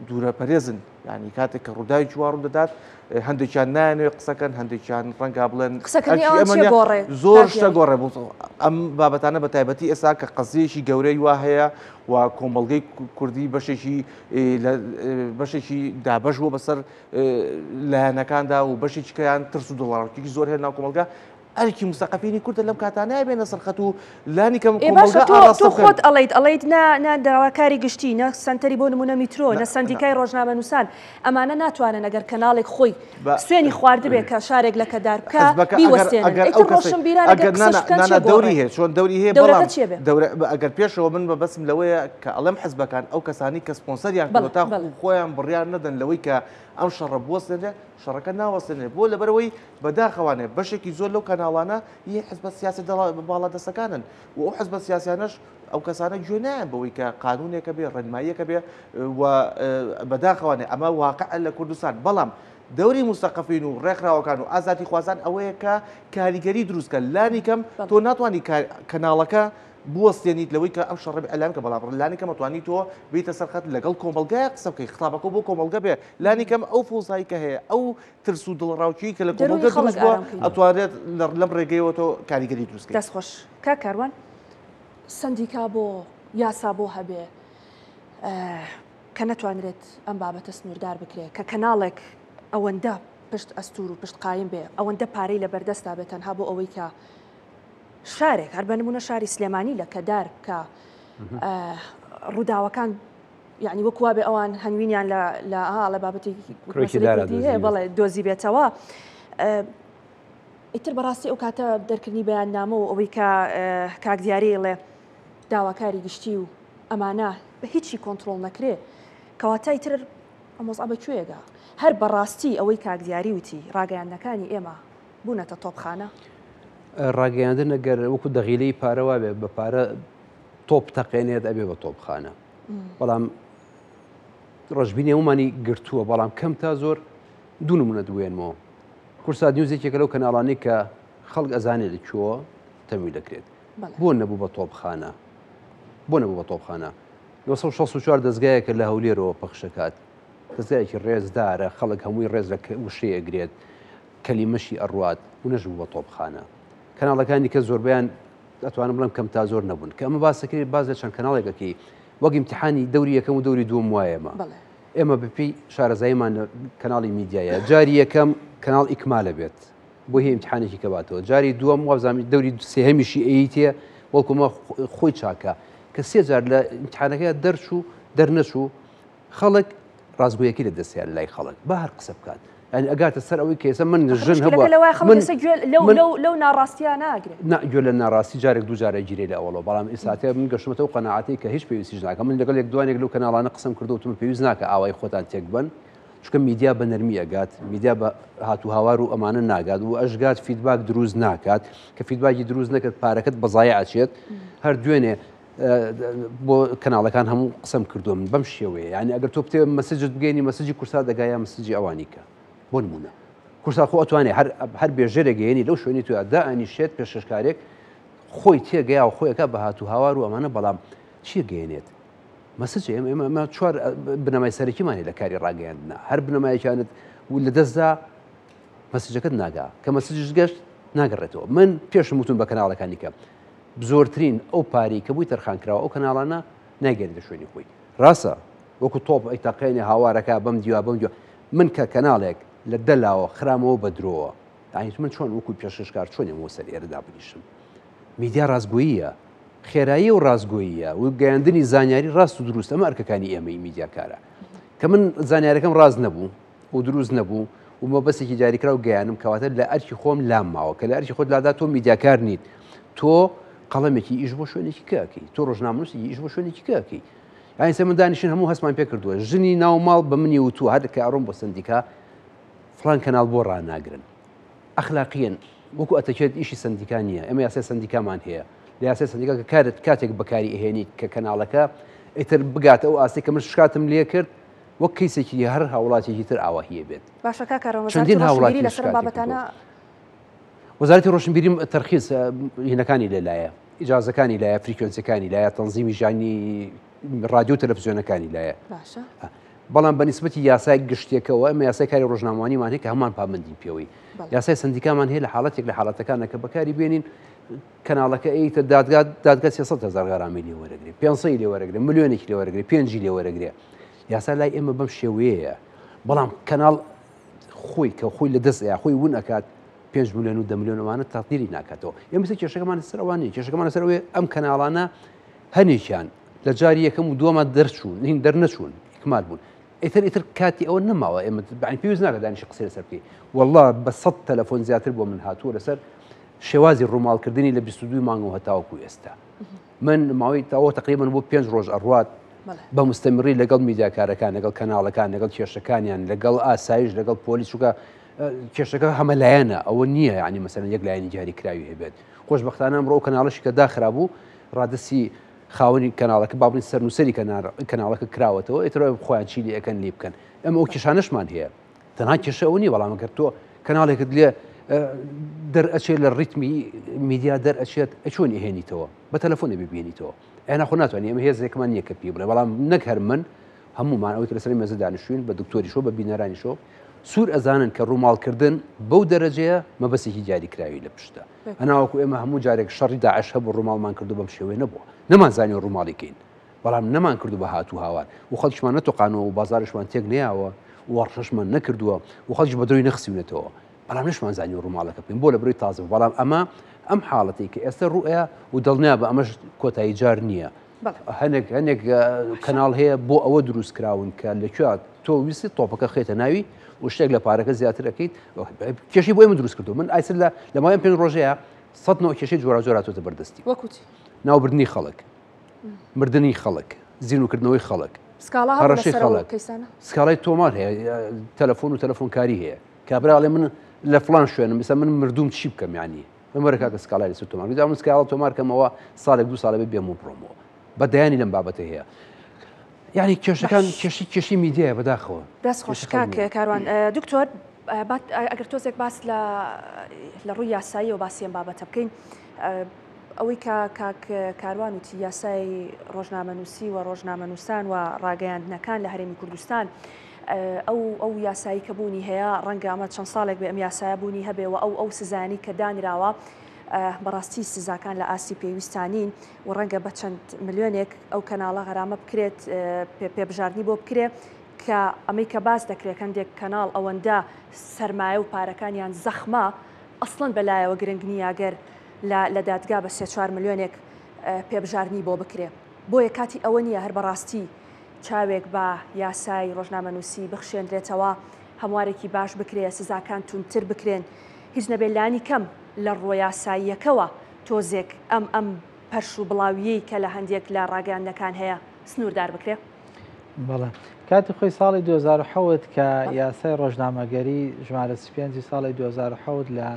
دوورە پەرێزن یانی کاتێک کە ڕووداوێکی وا ڕوو دەدات هەندێکیان نایانەوێت قسەکەن هەندێکیان ڕەنگا بڵێن قسەکردنی ئەوان چیە گۆڕێ زۆر شتە گۆڕێ بۆ ئەم بابەتانە بە تایبەتی ئێستا کە قەزیەکی گەورەی وا هەیە و کۆمەڵگەی کوردی بەشێکی بەشێکی دابەش بووە بەسەر لایەنەکاندا و بەشێکی کەیان ترس و دڵەڕاوکێکی زۆر هەیە ناو کۆمەڵگا ئەرکی موسەقەفینی کوردە لەم کاتانەیە بێنە سەر خەت و لانی کەم ئێ باشە کۆمەڵگا تۆ ئاڕاستە تۆ بکەن. خۆت ئەڵێیت ئەڵێیت نا نا داواکاری گشتی نە سەنتەری بۆ نمونە میترۆ نا نە نا سەندیکای ڕۆژنامەنووسان ئەمانە ناتوانن ئەگەر کەناڵێک خۆی بە سوێنی خواردبێ کە شارێک لەکەدار بکا حزبەکە ئەگەر بیوەستێنن ئەگەر ئەو ئیتر کەسەی ڕۆشنبیران ئەگەر ئەگەر نا قسەش نا بکەن نا چێ نا دەوری گۆڕێ هەیە چۆن دەوری هەیە دەورەکە بەڵام چیە بێ؟ دەورە ئەگەر پێشەوە من مەبەستم لەوەیە کە ئەڵێم حزبەکان ئەو کەسانەی کە سپۆنسەریان بەڵێ کردووە تا بەڵێ. خۆیان بڕیار نەدەن لەوەی کە ئەم شەڕە بوەستێنرێ شەڕەکە ناوەستێنرێ بۆ لەبەرئەوەی بەداخەوانە بەشێکی زۆر لەو کەناڵانە هی حزبە سیاسە باڵادەستەکانن و ئەو حزبە سیاسیانەش ئەو کەسانە گوێ نایەن بەوەی کە قانونێکە بێ ڕێنماییەکە بێ و بەداخەوانێ ئەمە واقع لە کوردستان بەڵام دەوری موسەقەفین و ڕێکخراوەکان و ئازادیخوازان ئەوەیە کە کاریگەری دروستکە لانی کەم تۆ ناتوانانی کەناڵەکە بوەستێنیت لەوەی کە ئەم شەڕە ئەلام کە بەڵام لانی کەم ئەتوانی تۆ بیتە سەر خەت لەگەڵ کۆمەڵگای قسە بکەی خطابەکە بۆ کۆمەڵگە بێ لانی کەم ئەو فەوزایی کە هەیە ئەو ترس و دڵەڕاوکێی کە لە دەروونی کۆمەڵگە خەڵک دروست بووە ئارام کەینەوە. ئەتوانرێت لەم ڕێگەیەوە تۆ کاریگەری دروست کەیت. دەست خۆش کاک کاروان. سەندیکا بۆ یاسا بۆ هەبێ کە نەتوانرێت ئەم بابەتە سنووردار بکرێ کە کەناڵێک ئەوەندە پشت ئەستور و پشت قایم بێ ئەوەندە پارەی لە بەردەستا بێ تەنها بۆ ئەوەی کە شارێک هەر بە نمونە شاری سلێمانی لە کەدار کە ڕووداوەکان یعنی وەکو وابێ ئەوان هەنگوینیان لە لە ئا لە بابەتێکی کرۆکی مەسەلەی دارا کوردی هەیە دۆزیبێت. بەڵێ دۆزی بێتەوە ئیتر بەڕاستی ئەو کاتە دەرکردنی بەیاننامە و ئەوەی کە کاک دیاری ئەڵێ داواکاری گشتی و ئەمانە بە هیچی کۆنتڕۆڵ نەکرێ کەواتە ئیتر ئەم وەزعە بە کوێگا هەر بەڕاستی ئەوەی کاک دیاری وتی ڕاگەیاندنەکانی ئێمە بوونەتە تۆپخانە. ڕاگەیاندن ئەگەر وەکو دەغیلەی پارە وابێ بە پارە تۆپ تەقێنێت ئەبێ بە تۆپخانە بەڵام ڕەشبینی هەمومانی گرتووە بەڵام کەم تا زۆر دوو نمونە دوێنمەوە کورسات نیوز یەکێکە لەو کەناڵانەی کە خەڵک ئەزانێت لە کوێوە تەمویل دەکرێت بۆ نەبوو بە تۆپخانە بۆ نەبوو بە تۆپخانە 964 دەستگایەکە لە هەولێرەوە پەخشەکات دەستگایەکی ڕێزدارە خەڵک هەمووی ڕێز لە وشەیە ئەگرێت کەلیمەشی ئەڕوات و نەشبوو بە تۆپخانە کەناڵەکانی کە زۆربیان ئەتوانم بڵێم کەم تا زۆر نەبوون کە ئەمە باسەکەی باز لە چەند کەناڵێک ئەکەی وەک ئیمتحانی دەوری یەکەم و دەوری دووەم وایە ئێمە ئێمە بەپێی شارەزاییمان لە کەناڵی میدیایە جاری یەکەم کەناڵ ئیکمالە بێت بۆ هی ئیمتحانێکی کە باتەوە جاری دووەم وابزانم دەوری سێهەمیشی ئەیتێ وەڵکومە خۆی چاکە کە سێ جار لە ئیمتحانەکەی دەرچوو دەرنەچوو خەڵک ڕاستگۆیەکەی لە دەستەیە لای خەڵک با هەر قسە بکات یعنی ئەگاتە سەر ئەوەی کە ئێستا من ژن هەبووە لەوای خەڵک ئێستا گوێ لەو لەو لەو ناڕاستیە ناگرێ نا گوێ لە ناڕاستی جارێک دوو جارە گیرێ لە ئەوەڵەوە بەڵام ئێستا من گەشتمەتە ئەو قەناعەتەی کە هیچ پێویستیش ناکە من لەگەڵ یەک دوانێک لەو کەناڵانە قسەم کردو وتم پێویست ناکە ئاوای خۆتان تێک بەن چونکە میدیا بە نەرمی ئەگات میدیا بە هات و هاوار و ئەمانە ناگات و ئەشگات feedback دروست ناکات کە feedback ی دروست نەکرد پارەکەت بەزایە ئەچێت هەر دوێنێ بۆ کەناڵەکان هەموو قسەم کردووە من بەم شێوەیە یعنی ئەگەر تۆ بتێ message ت بگەینی message ی کورسات دەگا یا message ی ئەوانی کە بۆ نمونە کورسات خۆ ئەتوانێ هەر هەر بێژەرێک گەیەنی لەو شوێنی تو دائەنیشێت پێشکەشکارێک خۆی تێگەیا و خۆیەکە بە هات و هاوار و ئەمانە بەڵام چی گەێنێت مەسج ئێمە ئێمە چوار بنەمای سەرەکیمان هەیە لە کاری ڕاگەیاندنا هەر بنەمایەکیانت و لە دەستدا مەسجەکەت ناگا کە مەسجش گەشت ناگەڕێتەوە من پێشم وتون بە کەناڵەکانی کە زۆرترین ئەو پارەی کە بووی تەرخان کراوە ئەو کەناڵانە ناگەێنێتە شوێنی خۆی ڕاستە وەکو تۆپ ئەی تەقێنێ هاوارەکە بەم دیوا بەم دیوا من کە کەناڵێک لە دەلاوە خرامەوە بە درۆوە یانی من چۆن وەکو پێشکەشکار چۆن ئێمە سەر ئێرە دابنیشم میدیا ڕاستگۆییە خێرایی و ڕاستگۆییە و گەیاندنی زانیاری ڕاست و دروست ئەمە ئەرکەکانی ئێمەی میدیاکارە کە من زانیارەکەم ڕاست نەبوو و دروست نەبوو و مەبەستێکی دیاریکراو گەیانم کەواتە لە ئەرکی خۆم لام ماوە کە لە ئەرکی خۆت لادا تۆ میدیاکار نیت تۆ قەڵەمێکی ئیش بۆ شوێنێکی کەکەی تۆ ڕۆژنامەنووسی ئیش بۆ شوێنێکی کەکەی یانی سێ من دانیشین هەموو هەستمان پێ کردووە ژنی ناو ماڵ بە منی وتووە هەر کە ئەڕۆم بۆ سندیکا فلان کەناڵ بۆ ڕاناگرن ئەخلاقیەن وەکو ئەتەکێت ئیشی سندیکا نییە ئێمە یاسای سندیکامان هەیە لە یاسای سندیکا کە کارت کاتێک بەکاری ئەهێنیت کە کەناڵەکە ئیتر بگاتە ئەو ئاستی کە من شکاتم لێ کرد وەک کەیسێکی هەر هاوڵاتیەکی تر ئاواهیە بێت. باشە کاک کاروان وەزارەتی چەندین هاوڵاتی ڕۆشنبیری لەسەر ئەم شکاتی بابەتانە کردووە. وەزارەتی ڕۆشنبیری تەرخیس هینەکانی لەلایە ئیجازەکانی لایە فریکوێنسیەکانی لایە تەنزیمی ژانی ڕادیۆ و تەلەفزیۆنەکانی لایە باشە بەڵام بە نیسبەتی یاسای گشتیەکەوە ئەمە یاسای کاری ڕۆژنامەوانیمان هەیە کە هەمان پابەندین پێوەی یاسای سندیکامان هەیە لە حاڵەتێک لە حاڵەتەکانە کە بەکاری بێنین کەناڵەکە ئەیتە دادگا دادگا 300 هزار غەرامی لێ وەرەگرێ 500 لێ وەرەگرێ ملیۆنێکی لێ وەرەگرێ پێنجی لێ وەرەگرێ یاسا لای ئێمە بەم شێوەیەیە بەڵام کەناڵ خۆی کە خۆی لە دەست ئەیا خۆی ون ئەکات 5 ملیۆن و 10 ملیۆن ئەوانە تەقدیری ناکاتەوە ئێمە کێشەکەمان لەسەر ئەوان نییە کێشەکەمان لەسەر ئەوەیە ئەم کەناڵانە هەنێکیان لە جاری یەکەم و دووەمە دەرچوون هین دەرنەچوون ئیکمال بوون ئیتر ئیتر کاتی ئەوە نەماوە ئێمە بەعنی پێویست ناکە دانیشی قسەی لەسەر بکەی والله بە سەد تەلەفۆن زیاتر بۆ من هاتووە لەسەر شێوازی ڕووماڵکردنی لە 22 مانگەوە هەتاوەکو ئێستا من ماوەی تاوە تقریبا بۆ پێنج ڕۆژ ئەڕوات بە مستەمری لەگەڵ میدیاکارەکان لەگەڵ کەناڵەکان لەگەڵ کێشەکانیان لەگەڵ ئاسایش لەگەڵ پۆلیس چووکە کێشەکە هەمەلایەنە ئەوە نییە یعنی مەسەلەن یەک لایەنی دیاری کراوی هەبێت خۆشببختانە ئەمڕۆ کەناڵشی کە داخرابوو ڕادستی خاوەنی کەناڵەکە با بڵێین سەرنووسەری کەناڵەکە کراوەتەوە ئیتر خۆیان چی لێ ئەکەن لێ بکەن ئەمە ئەو کێشانەشمان هەیە تەنها کێشە ئەوە نییە بەڵام ئەگەر تۆ کەناڵێکت لێ دەرئەچێت لە ڕیتمی میدیا دەرئەچێت ئەچۆن ئەهێنیتەوە بە تەلەفۆنە ببینیتەوە ئێنا خۆ ناتوانانی ئەمە هێزێکمان نییە کە پێی بڵێ بەڵام نەک هەر من هەمومان ئەوەی کە لەسەر مێزە دانیشتوین بە دکتۆریشەوە بە بینەرانیشەوە سوور ئەزانن کە ڕووماڵکردن بەو دەرەجەیە مەبەستێکی دیاریکراوی لە پشتە هەناوەکو ئێمە هەموو جارێک شەڕی داعش هەبوو ڕووماڵمان کردو بەم شێوەیە نەبووە نەمانزانی ڕووماڵی کەین بەڵام نەمان کردو بە هات و هاوار و خەڵکیشمان نەتۆقانەوە و بازاریشمان تێک نەیاوە و ڕەشمان نەکردووە و خەڵکیش بە درۆی نەخسیونەتەوە بەڵام نەشمان زانی ڕووماڵەکە بکەین بۆ لە برۆی تازە بەڵام ئەمە ئەم حاڵەتێک کە ئێستا ڕوئە و دڵنیا بە ئەمەش کۆتایی جار نییە هەنێک هەنێک کەناڵ هەیە بۆ ئەوە دروست کراون کە لەکوێ تۆ ویستی تۆپەکە خێتە ناوی و شتێک لە پارەکە زیاتر ئەەکەیت کێشی بۆ ئێمە دروست کردو من ئایسر لە لە ماوەی پێنج ڕۆژەیە سەد نەوە کێشەی جۆراوجۆر هاتۆتە بەردەستی ناوبردنی خەڵک مردنی خەڵک زیینوکردنەوەی خەڵک هەڕەشەی خەڵک سکاڵای تۆمار هەیە تەلەفۆن و تەلەفۆنکاری هەیە کابرا ئەڵێ من لە فلان شوێنم ئێستا من مردوم چی بکەم یعنی بمەرە کاکە سکاڵای لەسەر تۆمار بکە. جا من سکاڵا تۆمار کەمەوە ساڵێک دوو ساڵە بێ بێم و بڕۆمەوە بە دەیانی لەم بابەتە هەیە یعنی کێشەکان کێشی کێشی میدیایە بەداخەوە دەست خۆش کاک کاروان دکتۆر ئەگەر تۆزێک باس لە لە ڕووی یاساییەوە باسی ئەم بابەتە بکەین ئەوەی کە کاک کاروان وتی یاسای ڕۆژنامەنووسی و ڕۆژنامەنووسان و ڕاگەیاندنەکان لە هەرێمی کوردستان ئەو ئەو یاسایی کە بوونی هەیە ڕەنگە ئەمە چەند ساڵێک بێ ئەم یاسایە بوونی هەبێ و ئەو ئەو سزایانەی کە دانراوە بەڕاستی سزاکان لە ئاستی پێویستا نین و ڕەنگە بە چەند ملیۆنێک ئەو کەناڵە غەرامە بکرێت پێبژاردنی بۆ بکرێ کە ئەمەی کە باس دەکرێت هەندێک کەناڵ ئەوەندە سەرمایە و پارەکانیان زەخمە ئەسڵەن بەلایەوە گرنگ نییە گەر لە دادگا بە سێ چوار ملیۆنێک پێبژاردنی بۆ بکرێ بۆیە کاتی ئەوە نییە هەر بەڕاستی چاوێک بە یاسای ڕۆژنامەنووسی بخشێنرێتەوە، هەموارێکی باش بکرێ، سزاکان توندتر بکرێن، هیچ نەبێ لانی کەم لە ڕووە یاساییەکەوە تۆزێک ئەم ئەم پەرش و بڵاوییەی کە لە هەندێک لە ڕاگەیاندنەکان هەیە سنووردار بکرێ؟ بەڵێ. کاتی خۆی ساڵی 2007 کە یاسای ڕۆژنامەگەری ژمارە 35 ساڵی 2007 لە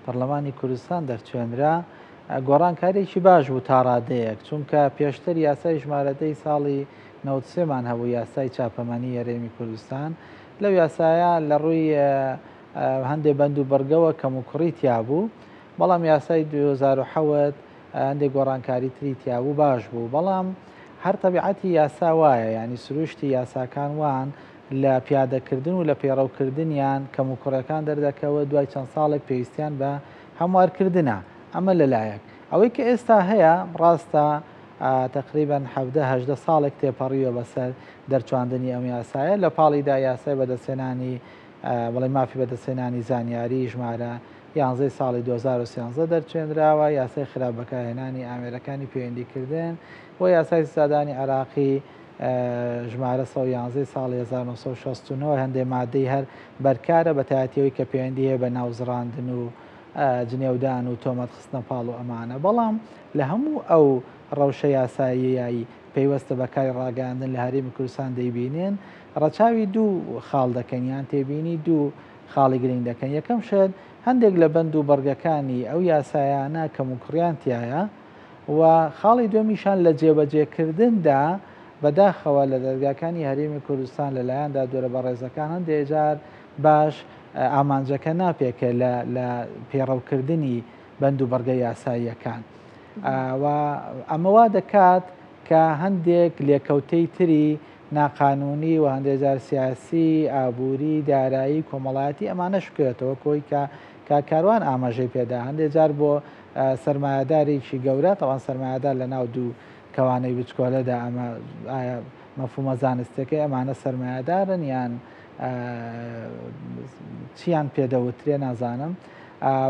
پەرلەمانی کوردستان دەرچوێنرا، گۆڕانکارییەکی باش بوو تا ڕادەیەک، چونکە پێشتر یاسای ژمارە دە ی ساڵی 93 مان هەبوو، یاسای چاپەمەنی هەرێمی کوردستان، لەو یاسایە لە ڕووی هەندێ بەند و بڕگەوە کەموکوڕی تیا بوو، بەڵام یاسای 2007 هەندێک گۆڕانکاری تری تیابوو باش بوو بەڵام هەر تەبیعەتی یاسا وایە یانی سروشتی یاساکان وان لە پیادەکردن و لە پەیڕەوکردنیان کەموکوڕیەکان دەردەکەوت دوای چەند ساڵێک پێویستیان بە هەموارکردنە ئەمە لەلایەک ئەوەی کە ئێستا هەیە ڕاستە تەقریبەن 17 18 ساڵێک تێپەڕیوە بەسەر دەرچواندنی ئەم یاسایە لە پاڵیدا یاسای بەدەستهێنانی بەڵێ مافی بەدەستهێنانی زانیاری ژمارە یانزەی ساڵی 2013 دەرچێنراوە، یاسای خراپ بەکارهێنانی ئامێرەکانی پەیوەندیکردن و یاسای سزادانی عێراقی ژمارە 111 ساڵی 1969 هەندێ مادەی هەر بەرکارە بەتایەتی ئەوەی کە پەیوەندی هەیە بە ناوزڕاندن و جنێودان و تۆمەت خستنە پاڵ و ئەمانە بەڵام لە هەموو ئەو ڕەوشە یاساییەی پەیوەستە بە کاری ڕاگەیاندن لە هەرێمی کوردستان دەیبینن ڕەچاوی دوو خاڵ دەکەن یان تێبینی دوو خاڵی گرنگ دەکەن، یەکەم شت هەندێک لە بەند و بڕگەکانی ئەو یاسایانە کەموکوڕیان تیایە و خاڵی دووەمیشان لە جێبەجێکردندا بەداخەوە لە دەرگاکانی هەرێمی کوردستان لەلایەن دادوەرە بەڕێزەکان هەندێک جار باش ئامانجەکە ناپێکێت لە لە پەیڕەوکردنی بەند و بڕگە یاساییەکان و ئەمە وا دەکات کە هەندێک لێکەوتەی تری ناقانوونی و هەندێک جار سیاسی، ئابووری، دارایی، کۆمەڵایەتی ئەمانەش بکەوێتەوە کۆی کە کاک کاروان ئاماژەی پێدا هەندێک جار بۆ سەرمایەدارێکی گەورە تەوان سەرمایەدار لە ناو دوو کەوانەی بچکۆلەدا ئەمە ئایا مەفهومە زانستیەکەی ئەمانە سەرمایەدارن یان چیان پێدەوترێ نازانم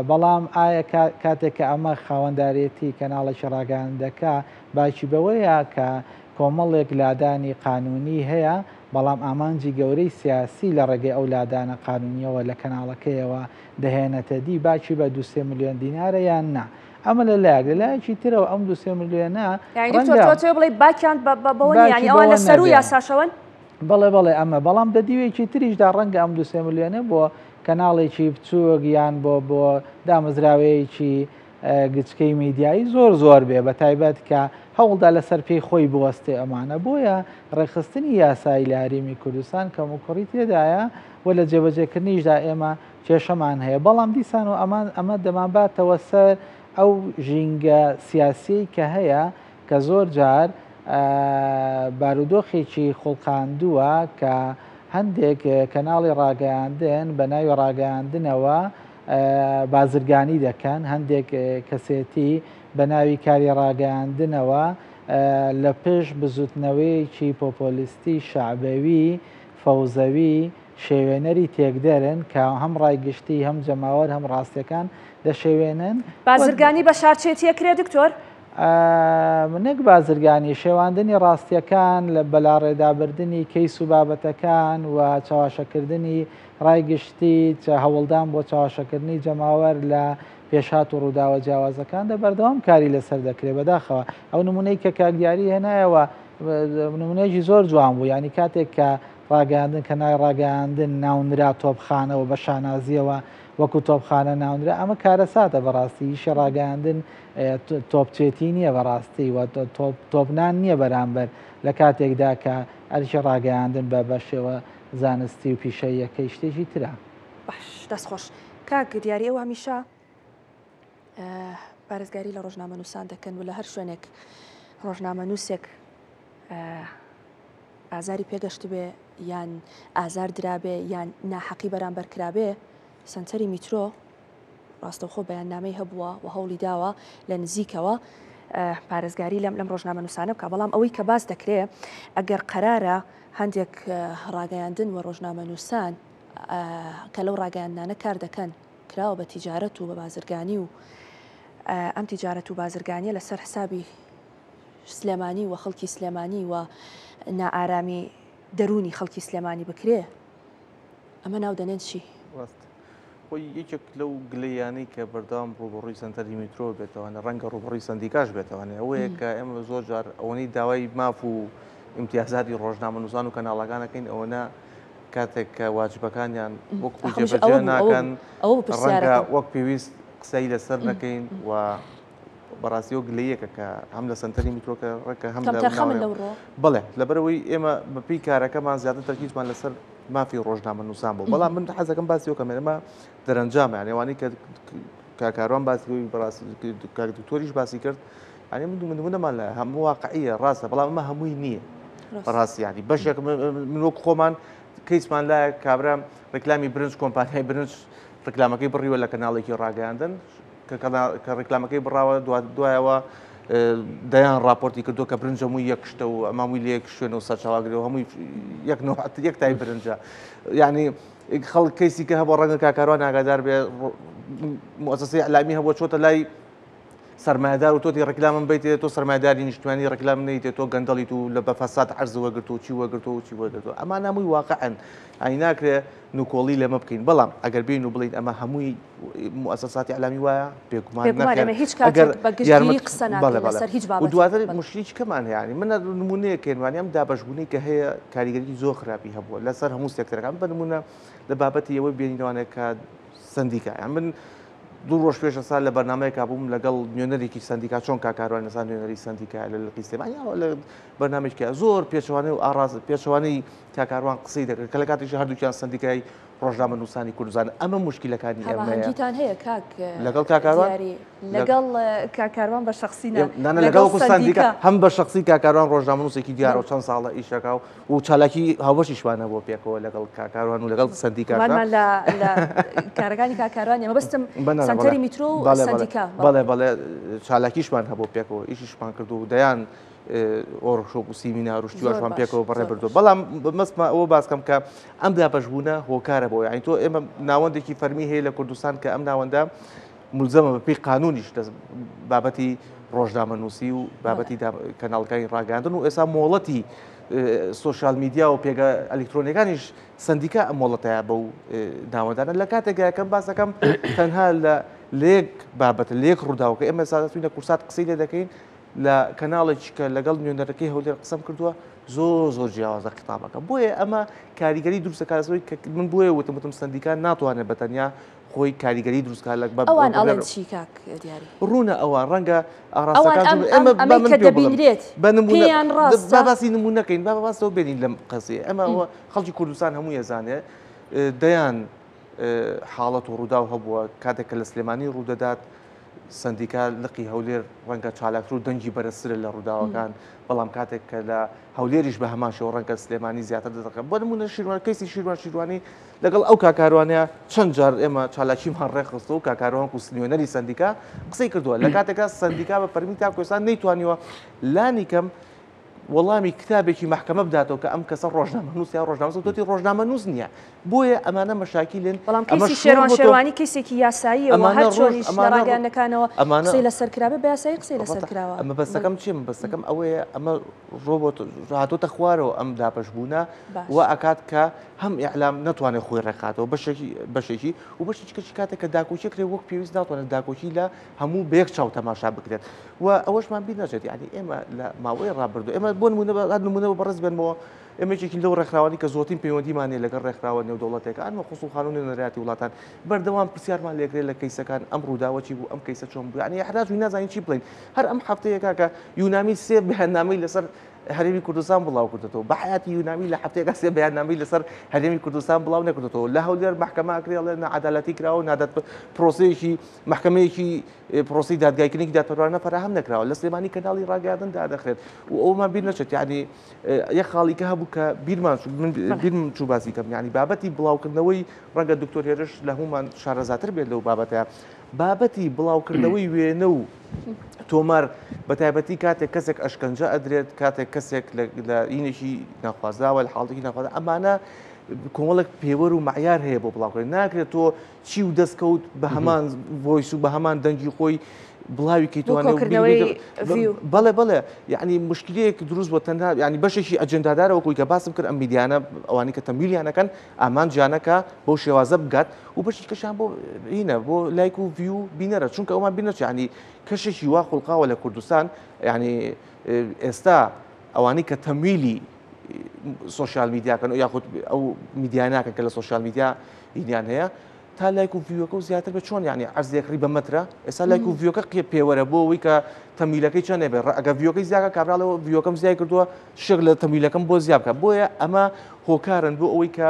بەڵام ئایا کاتێک کە ئەمە خاوەندارێتی کەناڵێکی ڕاگەیاندەکە باکی بەوەیە کە کۆمەڵێک لادانی قانوونی هەیە، بەڵام ئامانجی گەورەی سیاسی لە ڕێگەی ئەو لادانە قانوونییەوە لە کەناڵەکەیەوە دەهێنێتە دی، باکی بە دوو سێ ملیۆن دینارە یان نا؟ ئەمە لە لایەک، لە لایەکی ترەوە ئەم دوو سێ ملیۆنە یانی دکتۆر ڕەنگە تۆ ئەتەوێ بڵێی باکیان بە بە بەوە نییە باکی یانی ئەوان بەوە لە سەروو نەبێ. یاساشەوەن؟ بەڵێ بەڵێ ئەمە، بەڵام دە دیوێکی تریشدا ڕەنگە ئەم دوو سێ ملیۆنە بۆ کەناڵێکی بچووک یان بۆ بۆ دامەزراوەیەکی گچکەی میدیایی زۆر زۆر بێ بە تایبەت کە هەوڵدا لەسەر پێی خۆی بوەستێ ئەمانە بۆیە ڕێکخستنی یاسایی لە هەرێمی کوردستان کەموکوڕی تێدایە و لە جێبەجێکردنیشدا ئێمە کێشەمان هەیە بەڵام دیسان و ئەمان ئەمە دەمانباتەوە سەر ئەو ژینگە سیاسیەی کە هەیە کە زۆر جار بارودۆخێکی خوڵقاندووە کە هەندێک کەناڵی ڕاگەیاندن بە ناوی ڕاگەیاندنەوە بازرگانی دەکەن، هەندێک کەسێتی بە ناوی کاری ڕاگەیاندنەوە لە پشت بزوتنەوەیەکی پۆپۆلیستی شەعبەوی فەوزەوی شێوێنەری تێکدەرن کە هەم ڕای گشتی هەم جەماوەر هەم ڕاستیەکان دەشێوێنن. بازرگانی بە شارچێتی ئەکرێ دکتۆر؟ نەک بازرگانی، شێواندنی ڕاستیەکان لە بەلاڕێدابردنی کەیس و بابەتەکان و چەواشەکردنی ڕای گشتی، هەوڵدان بۆ چەواشەکردنی جەماوەر لە پێشهات و ڕووداوە جیاوازەکاندا بەردەوام کاری لەسەر دەکرێت. بەداخەوە ئەو نمونەی کە کاک دیاری هێنایەوە نمونەیەکی زۆر جوان بوو، یانی کاتێک کە ڕاگەیاندن کە ناوی ڕاگەیاندن ناونرا تۆپخانەوە بە شانازیەوە وەکو تۆپخانە ناونرا ئەمە کارەساتە بەڕاستی ئیشی ڕاگەیاندن تۆپچێتی نییە بەڕاستی و تۆپنان نییە بەرامبەر لە کاتێکدا کە ئەرکی ڕاگەیاندن بە بەشێوە زانستی و پیشەییەکەی شتێکی ترە. باش دەست خۆش کاک دیاری ئێوە هەمیشە پارێزگاری لە ڕۆژنامەنووسان دەکەن و لە هەر شوێنێک ڕۆژنامەنووسێک ئازاری پێگەشتبێ یان ئازار درابێ یان ناحەقی بەرامبەر کرابێ سنتەری میترۆ ڕاستەوخۆ بەیاننامەی هەبووە و هەوڵی داوە لە نزیکەوە پارێزگاری لەم لەم ڕۆژنامەنووسانە بکە بەڵام ئەوەی کە باس دەکرێ ئەگەر قەرارە هەندێک ڕاگەیاندن و ڕۆژنامەنووسان کە لەو ڕاگەیاندنانە کار دەکەن کراوە بە تیجارەت و بە بازرگانی و ئەم تیجارەت و بازرگانیە لەسەر حسابی سلێمانی و خەڵکی سلێمانی و نائارامی دەروونی خەڵکی سلێمانی بکرێ ئەمە ناو دەنێن چی؟ ڕاست خۆی یەکێک لەو گلەیانەی کە بەردەوام ڕووبەڕووی سەنتەری میترۆ بێتەوانێ ڕەنگە ڕووبەڕووی سەندیکاش بێتەوانێ ئەوەیە کە ئێمە زۆر جار ئەوەی داوای ماف و ئیمتیازاتی ڕۆژنامەنووسان و کەناڵەکانەکەین ئەوەنە کاتێک کە واجبەکانیان وەک خۆی جێبەجێ ناکەن ڕەنگە وەک پێویست قسەی لەسەر نەکەین و بەڕاستی ئەو گلەیەکە کە هەم لە سەنتەری میترۆکە ڕێکە هەم بڵێ لەبەرەوەی ئێمە بەپی کارەکەمان زیاتر تەرکیزمان لەسەر مافی ڕۆژنامەنووسان بوو بەڵام من حەزەکەم باسی وەکەم ئێمە دەرەنجامیان ئێوانی کە کاک کاروان باسی بەڕاستی کاک دکتۆریش باسی کرد یانی من نمونەمان لە هەموو واقعیە ڕاستە بەڵام ئەمە هەمووی نییە بەڕاستی ینی بەشێک من وەک خۆمان کەیسمان لایە کابرا ڕیکلامی برنج کۆمپانیای برنج ڕیکلامەکەی بڕیوە لە کەناڵێکی ڕاگەیاندن کە ڕیکلامەکەی بڕاوە دوایەوە دەیان راپۆرتی کردو کە برنج هەمووی یەک شتە و ئەمامووی لە یەک شوێن و سەرچاواگرەوە هەمووی یەک یەک تای برنجە یعنی خەڵک کەیسی کە هەبوو ڕەنگە کاکاروان ئاگادار بێ موسسەی ئەلامی هەبووە چۆتە لای سەرمایەدار و تۆتی ڕیکلامم بیتێ تۆ سەرمایەداری نیشتمانی ڕیکلام نەیتێ تۆ گەندەڵیت و لە بە فەساد عەرز وەگرتو و چی وەگرتو و چی وەگرتو ئەمانە هەمووی واقعن ئەی ناکرێ نکۆڵی لەمە بکەین بەڵام ئەگەر بین و بڵین ئەمە هەمووی موسساتی ئەلامی وایە بێگومان نەخێر هیچ کاتێک بە گشتی قسە ناکەین لەسەر هیچ بابەتێک و دواتر مشکلیش کەمان هەیە یانی من نمونەیەک هێنوانی ئەم دابەشبوونەی کە هەیە کاریگەری زۆر خراپی هەبووە لەسەر هەموو سێکتەرەکان بە نمونە لە بابەتی ئەوەی بێنینەوانێک کە سندیکا یان من دوو ڕۆژ پێش ئەسا لە بەرنامەیەکا بووم لەگەڵ نوێنەرێکی سەندیکا چۆن کاک کاروان ئەسا نوێنەری سەندیکا لە لقی سلێمانی ئەوە لە بەرنامەیەکا زۆر پێچەوانەی و ئاڕاز پێچەوانەی کاک کاروان قسەی دەکرد کە لە کاتێکی هەردووکیان سەندیکای ڕۆژنامەنووسانی کوردستان ئەمە مشکلەکانی ئێمەیە. هەماهەنگیتان هەیە کاک لەگەڵ کاک کاروان؟ دیاری لەگەڵ کاک کاروان بە شەخسی نا نا نا لەگەڵ وەکو سەندیکا هەم بە شەخسی کاک کاروان ڕۆژنامەنووسێکی دیارە و چەند ساڵە ئیشەکا و و چالاکی هاوبەشیشمان هەبووە پێکەوە لەگەڵ کاک کاروان و لەگەڵ سەندیکاکە. گومانمان لە لە کارەکانی کاک کاروان نیە مەبەستم سەنتەری میترۆ و سەندیکا. بەڵێ بەڵێ چالاکیشمان هەبوو پێکەوە ئیشیشمان کرد و دەیان وۆرکشۆپ و سیمینار و شتی واشمان پێکەوە بەڕێ بردووە بەڵام مەسمە ئەوە باسکەم کە ئەم دابەشبوونە هۆکارە بۆ یانی تۆ ئێمە ناوەندێکی فەرمی هەیە لە کوردستان کە ئەم ناوەندە مولزەمە بە پێی قانونیش دەست بابەتی ڕۆژنامەنووسی و بابەتی کەناڵەکانی ڕاگەاندن و ئێستا مۆڵەتی سۆشیال میدیا و پێگە ئەلکترۆنیەکانیش سندیکا ئەم مۆڵەتەیە بەو ناوەندانە لە کاتێکا یەکەم باسەکەم تەنها لە لێک بابەتە لێک ڕووداوەکە ئێمە سادەتوینە کورسات قسەی لێ دەکەین لە کەناڵێکی کە لەگەڵ نوێنەرەکەی هەولێر قسەم کردووە زۆر زۆر جیاوازە خیتابەکە بۆیە ئەمە کاریگەری دروستەکە کە من بۆیە وتم وتم سندیکا ناتوانێت بە تەنیا خۆی کاریگەری دروست کات لە ئەوان ئەڵێن چی کاک دیاری؟ ڕوونە ئەوان ڕەنگە ئەوان ئاڕاستەکان ئەم جوو ئەم ئێمە با ئەمەی من کە پێ بڵێم دەبینرێت بە نموونە پێیان با ڕاستە؟ باسی نموونە نەکەین با باس لەوە بێنین لەم قەزیە ئەمە ئەوە خەڵکی کوردستان هەمووی ئەزانێ دەیان حاڵەت و ڕووداو هەبووە کاتێک کە لە سلێمانی ڕوودەدات سەندیکا لقی هەولێر ڕەنگە چالاکتر و دەنگی بەرزترە لە ڕووداوەکان بەڵام کاتێک کە لە هەولێریش بە هەمان شێوە ڕەنگە سلێمانی زیاتر دەدەخەن بۆ نموونە شیروان کەیسی شیروان شیروانی لەگەڵ ئەو کاک کاروانە چەند جار ئێمە چالاکیمان ڕێکخستووە و کاک کاروان وەکو نوێنەری سەندیکا قسەی کردووە لە کاتێکا سەندیکا بە فەرمی تاکو ئێستا نەیتوانیوە لانی کەم وەڵامی کتابێکی مەحکەمە بداتەوە کە ئەم کەسە ڕۆژنامەنووس یا ڕۆژنامەنووس تۆتی ڕۆژنامەنووس نییە بۆیە ئەمانە مەشاکیلن بەڵام کەیسی شێروان شێروانی کەیسێکی یاساییە و هەر چۆنیش لە ڕاگەیاندنەکانەوە قسەی لەسەر کرابێ بە یاسایی قسەی لەسەر کراوە. ئەمە بەسەکەم چییە مەبەستەکەم ئەوەیە ئەمە ڕۆبۆت هاتۆتە خوارەوە ئەم دابەشبوونە وا ئەکات کە هەم ئیعلام نەتوانێت خۆی ڕێکخاتەوە بەشێکی بەشێکی و بەشێکی کەچی کاتێک کە داکۆکی کرێ وەک پێویست ناتوانێت داکۆکی لە هەموو بە یەک چاو تەماشا بکرێت و ئەوەشمان بیر نەچێت یعنی ئێمە لە ماوەی ڕابردوو ئێمە بۆ نمونە نمونە بە بەڕێز بێنمەوە ئێمە یەکێکین لەو ڕێکخراوانی کە زۆرترین پەیوەندیمان هەیە لەگەڵ ڕێکخراوە نێودەوڵەتیەکان و قونسوڵخانە و نوێنەرایەتی وڵاتان بەردەوام پرسیارمان لێکرێت لە کەیسەکان ئەم ڕووداوە چی بوو ئەم کەیسە چۆن بوو یعنی ئیحراج و نازانین چی بڵێین هەر ئەم هەفتەیە کاکە یونامی سێ بەیاننامەی لەسەر هەرێمی کوردستان بڵاو کردێتەوە بە حیاتی یونامی لە هەفتەیەکا سێ بەیاننامەی لەسەر هەرێمی کوردستان بڵاو نەکردێتەوە لە هەولێر مەحکەمە ئەکرێ ئەڵێ ناعەدالەتی کراوە ناداد پرۆسەیەکی مەحکەمەیەکی پرۆسەی دادگایکردنێکی دادپەروەرانە فەراهەم نەکراوە لە سلێمانی کەناڵی ڕاگەیاندن دادەخرێت و ئەومان بیر نەچێت یعنی یەک خاڵی کە هەبوو کە بیرمان چوو من بیرم چوو باسی کەم یعنی بابەتی بڵاوکردنەوەی ڕەنگە دکتۆر هێرش لە هەمومان شارەزاتر بێت لەو بابەتە بابەتی بڵاوکردنەوەی وێنە و تۆمار بە تایبەتی کاتێک کەسێک ئەشکەنجە ئەدرێت کاتێک کەسێک لە ئینێکی ناخوازراوە لە حاڵێکی ناخوازە ئەمانە کۆمەڵێک پێوەر و معیار هەیە بۆ بڵاوکردن ناکرێت تۆ چی و دەستکەوت بە هەمان voice و بە هەمان دەنگی خۆی بڵاوی کەیتوانێ بەڵێ بەڵێ یعنی مشکلەیەک دروست بۆ تەنها یعنی بەشێکی ئەجندادارە وەکوی کە باسم کرد ئەم میدیانە ئەوانی کە تەمویلیانەکەن ئامانجیانەکە بەو شێوازە بگات و بەشی کەشان بۆ هینە بۆ لایک و view بینەرە چونکە ئەومان بینەچ ینی کەشێکی وا خوڵقاوە لە کوردستان ینی ئێستا ئەوانەی کە تەمویلی سۆشیال میدیاکەن و یاخود ئەو میدیا ناکەن کە لە سۆشیال میدیا هینیان هەیە تا لایک و view ەکە و زیاتر بێت چۆن یعنی عەرزێک ڕی بە مەترە ئێستا لایک و view ەکە قیە پێوەرە بۆ ئەوەی کە تەمویلەکەی چەندێ بێ ئەگە view ەکەی زیاکە کابراڵەوە view ەکەم زیای کردووە شێک لە تەمویلەکەم بۆ زیا بکە بۆیە ئەمە هۆکارن بۆ ئەوەی کە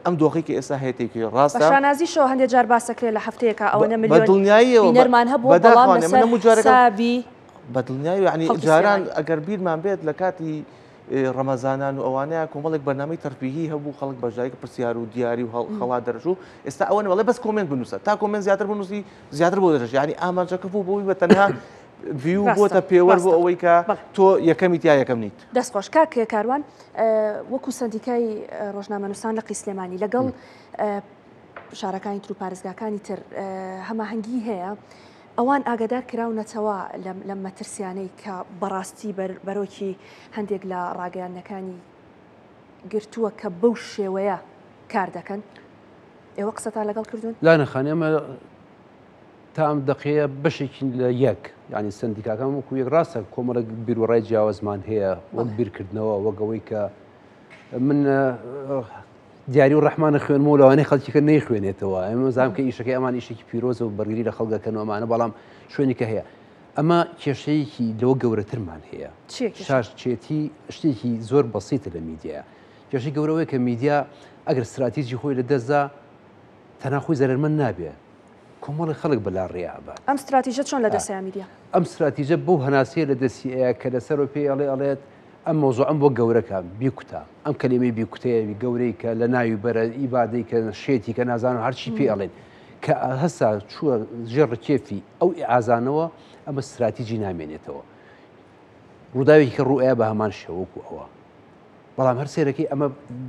ئەم دۆخی کە ئێستا هەیە تێکی ڕاستە شانازیشەوە هەندێک جار باسەکرێت لە هەفتەیەکە ئەوەنە ملیۆن دڵنیاییەوە بینەرمان هەبوو بەڵام لەسەر حسابی بە دڵنیایی یعنی جاران ئەگەر بیرمان بێت لە کاتی ڕەمەزانان و ئەوانەیە کۆمەڵێک بەرنامەی تەرفیهی هەبوو خەڵک بەشداری کە پرسیار و دیاری و خەڵات دەرەچوو ئێستا ئەوە نەڵێ بەس comment بنووسە تا comment زیاتر بنووسی زیاتر بۆ دەرەچێت یعنی ئامانجەکە بوو بۆی بە تەنها view بۆتە پێوەر بۆ ئەوەی کە تۆ یەکەمیت یا یەکەم نیت. دەست خۆش کاک کاروان وەکو سەندیکای ڕۆژنامەنووسان لقی سلێمانی لەگەڵ شارەکانی تر و پارێزگاکانی تر هەماهەنگی هەیە ئەوان ئاگادار کراونەتەوە لەم مەترسیانەی کە بەڕاستی بەرۆکی هەندێک لە ڕاگەیاندنەکانی گرتووە کە بەو شێوەیە کار دەکەن؟ ئێوە قسەتان لەگەڵ کردوون؟ لانە خان ئێمە تا ئەم دەقەیە بەشێکین لە یەک یعنی سندیکاکان وەکو یەک ڕاستە کۆمەڵێک بیروڕای جیاوازمان هەیە وەک بیرکردنەوە وەک ئەوەی کە من دیاری و ڕەحمانە خوێنمەوە لەوانەیە خەڵکیکە نەیخوێنێتەوە ئێمە زانام کە ئیشەکەی ئەمان ئیشێکی پیرۆزە و بەرگری لە خەڵک دەکەن و ئەمانە بەڵام شوێنێکە هەیە ئەمە کێشەیەکی لەوە گەورەترمان هەیە شاشچێتی شتێکی زۆر بەسیتە لە میدیایە کێشەی گەورەوەی کە میدیا ئەگەر استراتیجی خۆی لە دەستدا تەنها خۆی زەرەرمەند نابێ کۆمەڵی خەڵک بەلا ڕێیا ئەبات. ئەم ستراتیژە چۆن لە دەسەیە میدیا؟ ئەم ستراتیژە بەو هەناسەیە لە دەستی ئەیا کە لەسەرەوە پێی ئەڵێ ئەڵێت ئەم مەوزوعەم بۆ گەورە کە بیکوتە ئەم کەلیمەی بیکوتەیە گەورەی کە لە ناوی بەرە ئیبادەی کە شێتی کە نازانم هەرچی پێ ئەڵێن کە هەستا چووە ژێر ڕکێفی ئەو ئازانەوە ئەمە ستراتیجی نامێنێتەوە ڕووداوێکی کە ڕوئیا بە هەمان شێوە وەکو ئەوە بەڵام هەر سێرەکەی ئەمە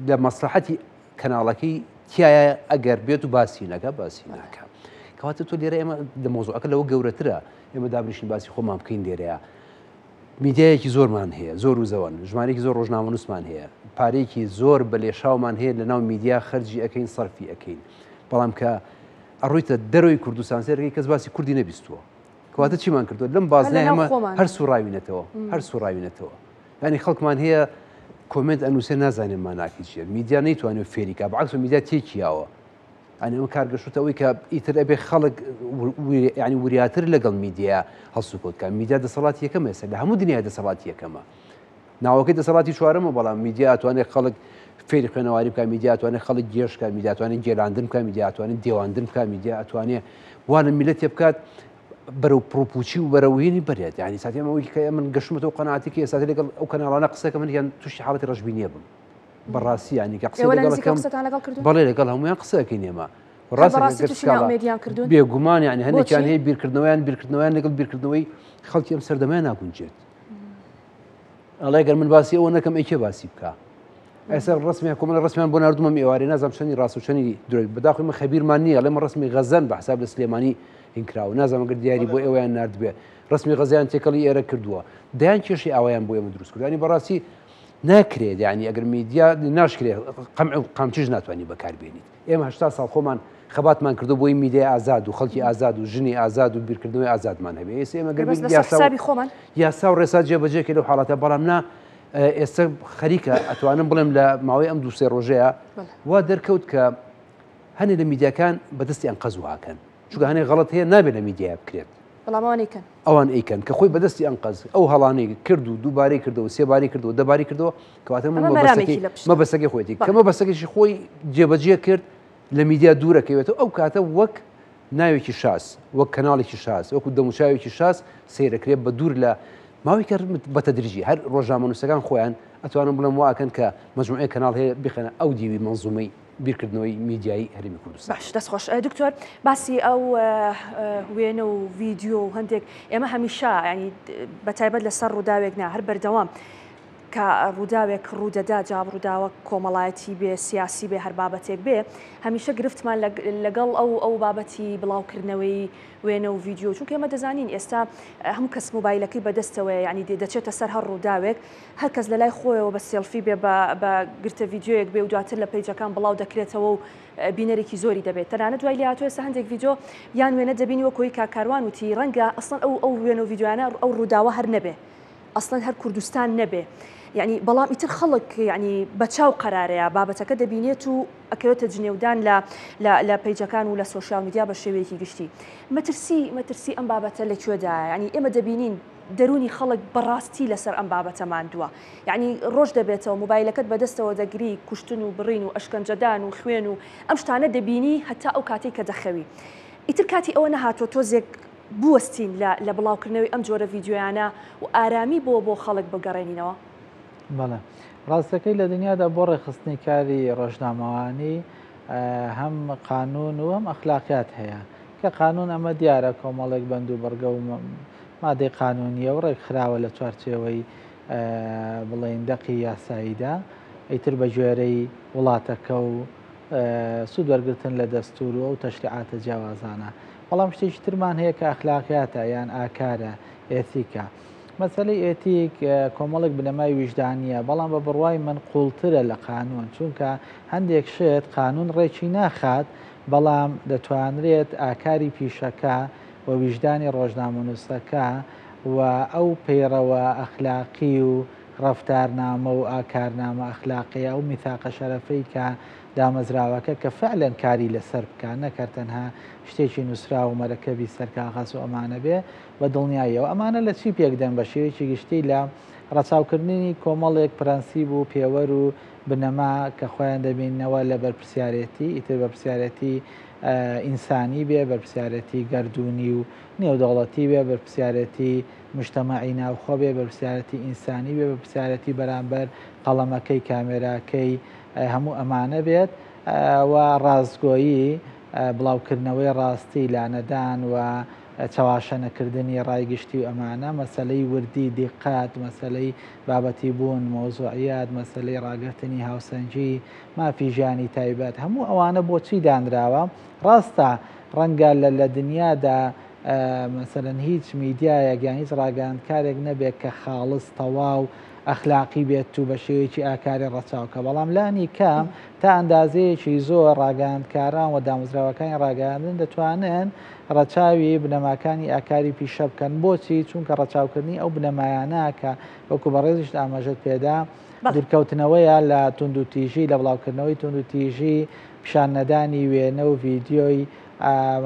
لە مەسلحەتی کەناڵەکەی تایە ئەگەر بێت و باسی نەکە باسی ناکە کەواتە تۆ لێرە ئێمە لە مۆزوعەکە لەوە گەورەترە ئێمە دابنیشین باسی خۆمان بکەین لێرەیە میدیایەکی زۆرمان هەیە زۆر و زەوەن ژمارێکی زۆر ڕۆژنامەنووسمان هەیە پارێکی زۆر بە لێشاومان هەیە لە ناو میدیا خەرجی ئەەکەین سەرفی ئەەکەین بەڵام کە ئەڕۆیتە دەرەوەی کوردستان سێرەکەی کەس باسی کوردی نەبیستووە کەواتە چیمان کردووە لەم بازنەیە ئێمە هەر سوڕاوینەتەوە هەر سوڕاوینەتەوە یانی خەڵکمان هەیە comment ئەنووسێ نازانێ ماناکی چییە میدیا نەیتوانێت فێری کا بەعکس میدیا تێکیاوە ئەنی ئەمە کار گەشتە ئەوەی کە ئیتر ئەبێ خەڵک ینی وریاتر لەگەڵ میدیا هەڵسوکەوت کە میدیا دەسەڵاتی یەکەم ئێستا لە هەموو دنیای دەسەڵاتی یەکەمە ناوەکەی دەسەڵاتی چوارەمە بەڵام میدیا ئەتوانێت خەڵک فێری خوێنەواری بکە میدیا ئەتوانێت خەڵک گێژ بکە میدیا ئەتوانێت گێلاندن بکە میدیا ئەتوانێت دێواندن بکە میدیا ئەتوانێت وا لە میلەتێ بکات بەرەو پڕوپوچی و بەرەوهینی بەرێت یعنی ساتی ئەمە کە من گەشتمەتەوە قەناعەتی کە ئێستا لەگەڵ ئەو کەناڵانە قسەکە من یان تووشی حاڵەتی ڕەشبینیە بم بەڕاستی یعنی کە قسە لەگەڵ کردم بەڵێ لەگەڵ هەمویان قسەکەین ئێمە ڕاستە بێگومان یعنی هەندێکیان هەیە بیرکردنەوەیان بیرکردنەوەیان لەگەڵ بیرکردنەوەی خەڵکی ئەم سەردەمەیان ناگونجێت ئەڵێ گەر من باسی ئەوە نەکەم ئەی کێ باسی بکا ئێستا ڕسمی کۆمەڵە ڕسمیان بۆ نردومە ئێوارێ نازانم چەندی ڕاست و چەندی درۆی بەداخی من خەبیرمان نییە ئەڵێ من ڕسمی غەزەن بە حساب لە سلێمانی هینکراوە نازانم گەر دیاری بۆ ئێوەیان نردبێ ڕسمی غەزیان تێکەڵی ئێرە کردووە دەیان کێشی ئاوایان بۆ ئێمە دروست کردوانی بەڕاستی ناکرێت یعنی ئەگەر میدیا ناشکرێت قەمع و قامچیش ناتوانانی بەکاربێنیت ئێمە 80 ساڵ خۆمان خەباتمان کردو بۆی میدیای ئازاد و خەڵکی ئازاد و ژنی ئازاد و بیرکردنەوەی ئازادمان هەبێ ئێستا ئێمە گەر خۆمان یاسا و ڕێسا جێبەجێکە لەو حاڵەتە بەڵام نا ئێستا خەریکە ئەتوانم بڵێم لە ماوەی ئەم دووسێ ڕۆژەیە وا دەرکەوت کە هەنێ لە میدیاکان بەدەستی ئەنقەز واکەن چونکە هەنێ غەڵەت هەیە نابێت لە میدیای بکرێت بەڵام ئەوان ئەیکەن ئەوان ئەیکەن کە خۆی بەدەستی ئەنقەز ئەو هەڵانەی کرد و دووبارەی کردەوە سێباری کردەوە دەباری کردەوە کەواتە من مەبەستەکەی مەبەستەکەی خۆیەتی کە مەبەستەکەشی خۆی جێبەجێ کرد لە میدیا دوورەکەوێتەوە ئەو کاتە وەک ناوێکی شاز وەک کەناڵێکی شاز وەکو دەموچاوێکی شاز سەیرەکرێت بە دوور لە ماوەی کە بە تەدریجی هەر ڕۆژنامەنووسەکان خۆیان ئەتوانم بڵێم واکەن کە مەجموعەیە کەناڵ هەیە بخەنە ئەو دیوی مەنزومەی بیرکردنەوەی میدیایی هەرێمی کوردستان. باش دەست خۆش دکتۆر باسی ئەو وێنە و ڤیدیۆ و هەندێک ئێمە هەمیشە ینی بە تایبەت لەسەر ڕووداوێک نا هەر بەردەوام کە ڕووداوێک ڕوودەدا جا ڕووداوە کۆمەڵایەتی بێ سیاسی بێ هەر بابەتێک بێ هەمیشە گرفتمان لەگەڵ ئەو ئەو بابەتی بڵاوکردنەوەی وێنە و ڤیدیۆ چونکە ئێمە دەزانین ئێستا هەموو کەس مۆبایلەکەی بەدەستەوەیە یعنی دەچێتە سەر هەر ڕووداوێک هەر کەس لە لای خۆیەوە بە سێڵفی بێ بە بە گرتە ڤیدیۆیەک بێ و دواتر لە پەیجەکان بڵاو دەکرێتەوە و بینەرێکی زۆری دەبێت تەنانەت دوای لێهاتوو ئێستا هەندێک ڤیدیۆ یان وێنە دەبینی وەک ئەوەی کاک کاروان وتی ڕەنگە ئەسڵەن ئەو ئەو وێنە و ڤیدیۆیانە ئەو ڕووداوە هەر نەبێ. ئەسڵەن هەر کوردستان نەبێ یعنی بەڵام ئیتر خەڵک یعنی بە چاو قەرارەیە بابەتەکە دەبینێت و ئەکەوێتە جنێودان لە لە لە پەیجەکان و لە سۆشیال میدیا بە شێوەیەکی گشتی مەترسی مەترسی ئەم بابەتە لە کوێدایە یعنی ئێمە دەبینین دەروونی خەڵک بەڕاستی لەسەر ئەم بابەتە ماندووە یعنی ڕۆژ دەبێتەوە مۆبایلەکەت بەدەستەوە دەگری کوشتن و بڕین و ئەشکەنجەدان و خوێن و ئەم شتانە دەبینی هەتا ئەو کاتەی کە دەخەوی ئیتر کاتی ئەوە نەهاتووە تۆزێک بوەستین لە لە بڵاوکردنەوەی ئەم جۆرە ڤیدیۆیانە و ئارامی بۆ بۆ خەڵک بگەڕێنینەوە؟ بەڵێ ڕاستەکەی لە دنیادا بۆ ڕێکخستنی کاری ڕۆژنامەوانی هەم قانون و هەم ئەخلاقیات هەیە کە قانون ئەمە دیارە کۆمەڵێک بەند و بڕگە و مادەی قانونیە و ڕێکخراوە لە چوارچێوەی بڵێین دەقی یاساییدا ئیتر بە گوێرەی وڵاتەکە و سوود وەرگتن لە دەستور و ئەو تەشریعاتە جیاوازانە بەڵام شتێکی ترمان هەیە کە ئەخلاقیاتە یان ئاکارە، ئێتیکە. مەسەلەی ئێتیک کۆمەڵێک بنەمای ویژدانییە، بەڵام بە بڕوای من قووڵترە لە قانوون، چونکە هەندێک شت قانوون ڕێکی ناخات، بەڵام دەتوانرێت ئاکاری پیشەکە و ویژدانی ڕۆژنامەنووسەکە و ئەو پەیڕەوە ئەخلاقی و ڕەفتارنامە و ئاکارنامە ئەخلاقییە، ئەو میثاقە شەرەفەی کە دامەزراوەکە کە فعلەن کاری لەسەر بکا نەک هەر تەنها شتێکی نوسراو و مەرەکەبی سەر کاغەز و ئەمانە بێ بە دڵنیاییەوە ئەمانە لە چی پێک دێن بە شێوەیەکی گشتی لە ڕەچاوکردنی کۆمەڵێک پرەنسیب و پێوەر و بنەما کە خۆیان دەبیننەوە لە بەرپرسیارێتی ئیتر بەرپرسیارێتی ئینسانی بێ بەرپرسیارێتی گەردوونی و نێودەوڵەتی بێ بەرپرسیارێتی مجتەمەعی ناوخۆ بێ بەرپرسیارێتی ئینسانی بێ بەرپرسیارێتی بەرامبەر قەڵەمەکەی کامێراکەی هەموو ئەمانە بێت و ڕاستگۆیی، بڵاوکردنەوەی ڕاستی، لانەدان و چەواشە نەکردنی ڕای گشتی و ئەمانە، مەسەلەی وردی، دیقەت، مەسەلەی بابەتی بوون، مەوزوعیەت، مەسەلەی ڕاگرتنی هاوسەنگی، مافی ژیانی تایبەت، هەموو ئەوانە بۆچی دانراوە؟ ڕاستە ڕەنگە لە لە دنیادا مەسەلەن هیچ میدیایەک یان هیچ ڕاگەیاندکارێک نەبێت کە خاڵس، تەواو، ئەخلاقی بێت و بە شێوەیەکی ئاکاری ڕەچاو کە، بەڵام لانی کەم تا ئەندازەیەکی زۆر ڕاگەیاندکاران و دامەزراوەکانی ڕاگەیاندن دەتوانن ڕەچاوی بنەماکانی ئاکاری پیشە بکەن. بۆچی؟ چونکە ڕەچاوکردنی ئەو بنەمایانە کە وەکو بەڕێزیشت ئاماژەت پێدا، دوورکەوتنەوەیە لە توندوتیژی، لە بڵاوکردنەوەی توندوتیژی، پیشان نەدانی وێنە و ڤیدیۆی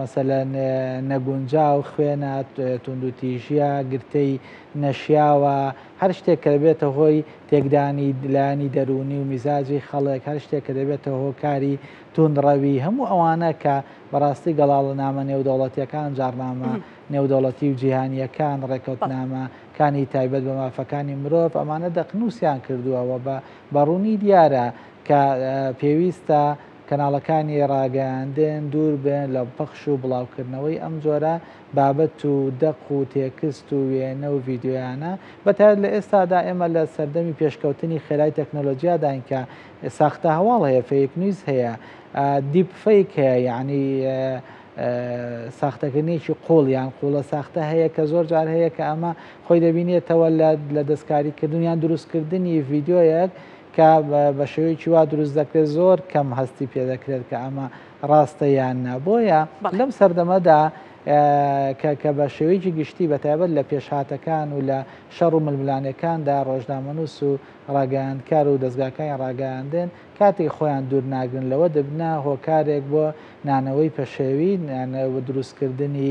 مەسەلەن نەگونجاو، خوێنە، توندوتیژییە، گرتەی نەشیاوە، هەر شتێک کە دەبێتە هۆی تێکدانی لایەنی دەروونی و میزاجی خەڵک، هەر شتێک کە دەبێتە هۆکاری توندڕەوی، هەموو ئەوانە کە بەڕاستی گەڵاڵەنامە نێودەوڵەتییەکان، جاڕنامە نێودەوڵەتی و جیهانییەکان، ڕێککەوتنامەکانی تایبەت بە مافەکانی مرۆڤ، ئەمانە دەقنووسیان کردووە و بە ڕوونی دیارە کە پێویستە کەناڵەکانی ڕاگەیاندن دوور بن لە پەخش و بڵاوکردنەوەی ئەم جۆرە بابەت و دەق و تێکست و وێنە و ڤیدیۆیانە، بەتایبەت لە ئێستادا ئێمە لە سەردەمی پێشکەوتنی خێرای تەکنۆلۆجیاداین کە ساختە هەواڵ هەیە، fake news هەیە، deep fake هەیە، یەعنی ساختەکردنێکی قوڵ یان قوڵە ساختە هەیە کە زۆر جار هەیە کە ئەمە خۆی دەبینێتەوە لە دەستکاریکردن یان دروستکردنی ڤیدیۆیەک کە بە شێوەیەکی وا دروست دەکرێت زۆر کەم هەستی پێ دەکرێت کە ئەمە ڕاستە یان نا بۆیە لەم سەردەمەدا کە کە بە شێوەیەکی گشتی بە تایبەت لە پێشهاتەکان و لە شەڕ و ململانێکاندا ڕۆژنامەنووس و ڕاگەیاندکار و دەزگاکانی ڕاگەیاندن کاتێک خۆیان دوور ناگرن لەوە دەبنە هۆکارێک بۆ نانەوەی پەشێوی دروستکردنی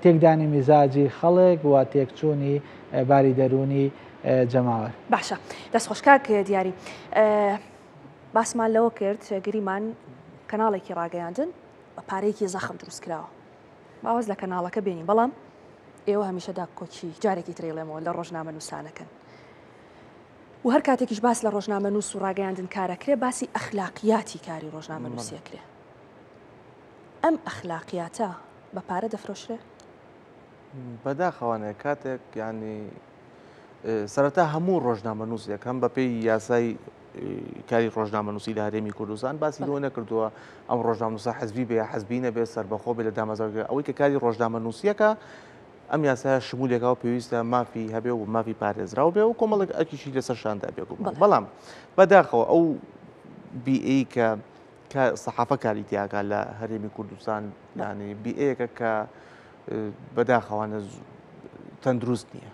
تێکدانی میزاجی خەڵک و تێکچوونی باری دەروونی جەماوەر. باشە دەست خۆش کاک دیاری باسمان لەوە کرد گریمان کەناڵێکی ڕاگەیاندن بە پارەیەکی زەخم دروست کراوە باوەز لە کەناڵەکە بێنین بەڵام ئێوە هەمیشە داکۆکی جارێکی ترەیڵێمەوە لە ڕۆژنامە نووسانەکەن و هەر کاتێکیش باس لە ڕۆژنامە نووس و ڕاگەیاندن کارەکرێ باسی ئەخلاقیاتی کاری ڕۆژنامە نووسیەکرێ ئەم ئەخلاقیاتە بە پارە دەفرۆشرێ؟ بەداخەوانە کاتێک یانی سەرەتا هەموو ڕۆژنامەنووسێک هەم بەپێی یاسای کاری ڕۆژنامەنووسی لە هەرێمی کوردستان باسی لەوە نەکردووە ئەم ڕۆژنامەنووسە حزبی بێ حزبی نەبێ سەربەخۆ بێ لە دامەزراوە ئەوەی کە کاری ڕۆژنامەنووسیەکە ئەم یاسایە شمولێکا و پێویستە مافی هەبێ و مافی پارێزراو بێ و کۆمەڵێک ئەرکیشی لەسەر شاندا بێگومان بەڵام بەداخەوە ئەو بیئەی کە کە سەحافە کاری تیاکە لە هەرێمی کوردستان یانی بیئەیەکە کە بەداخەوانە تەندروست نییە.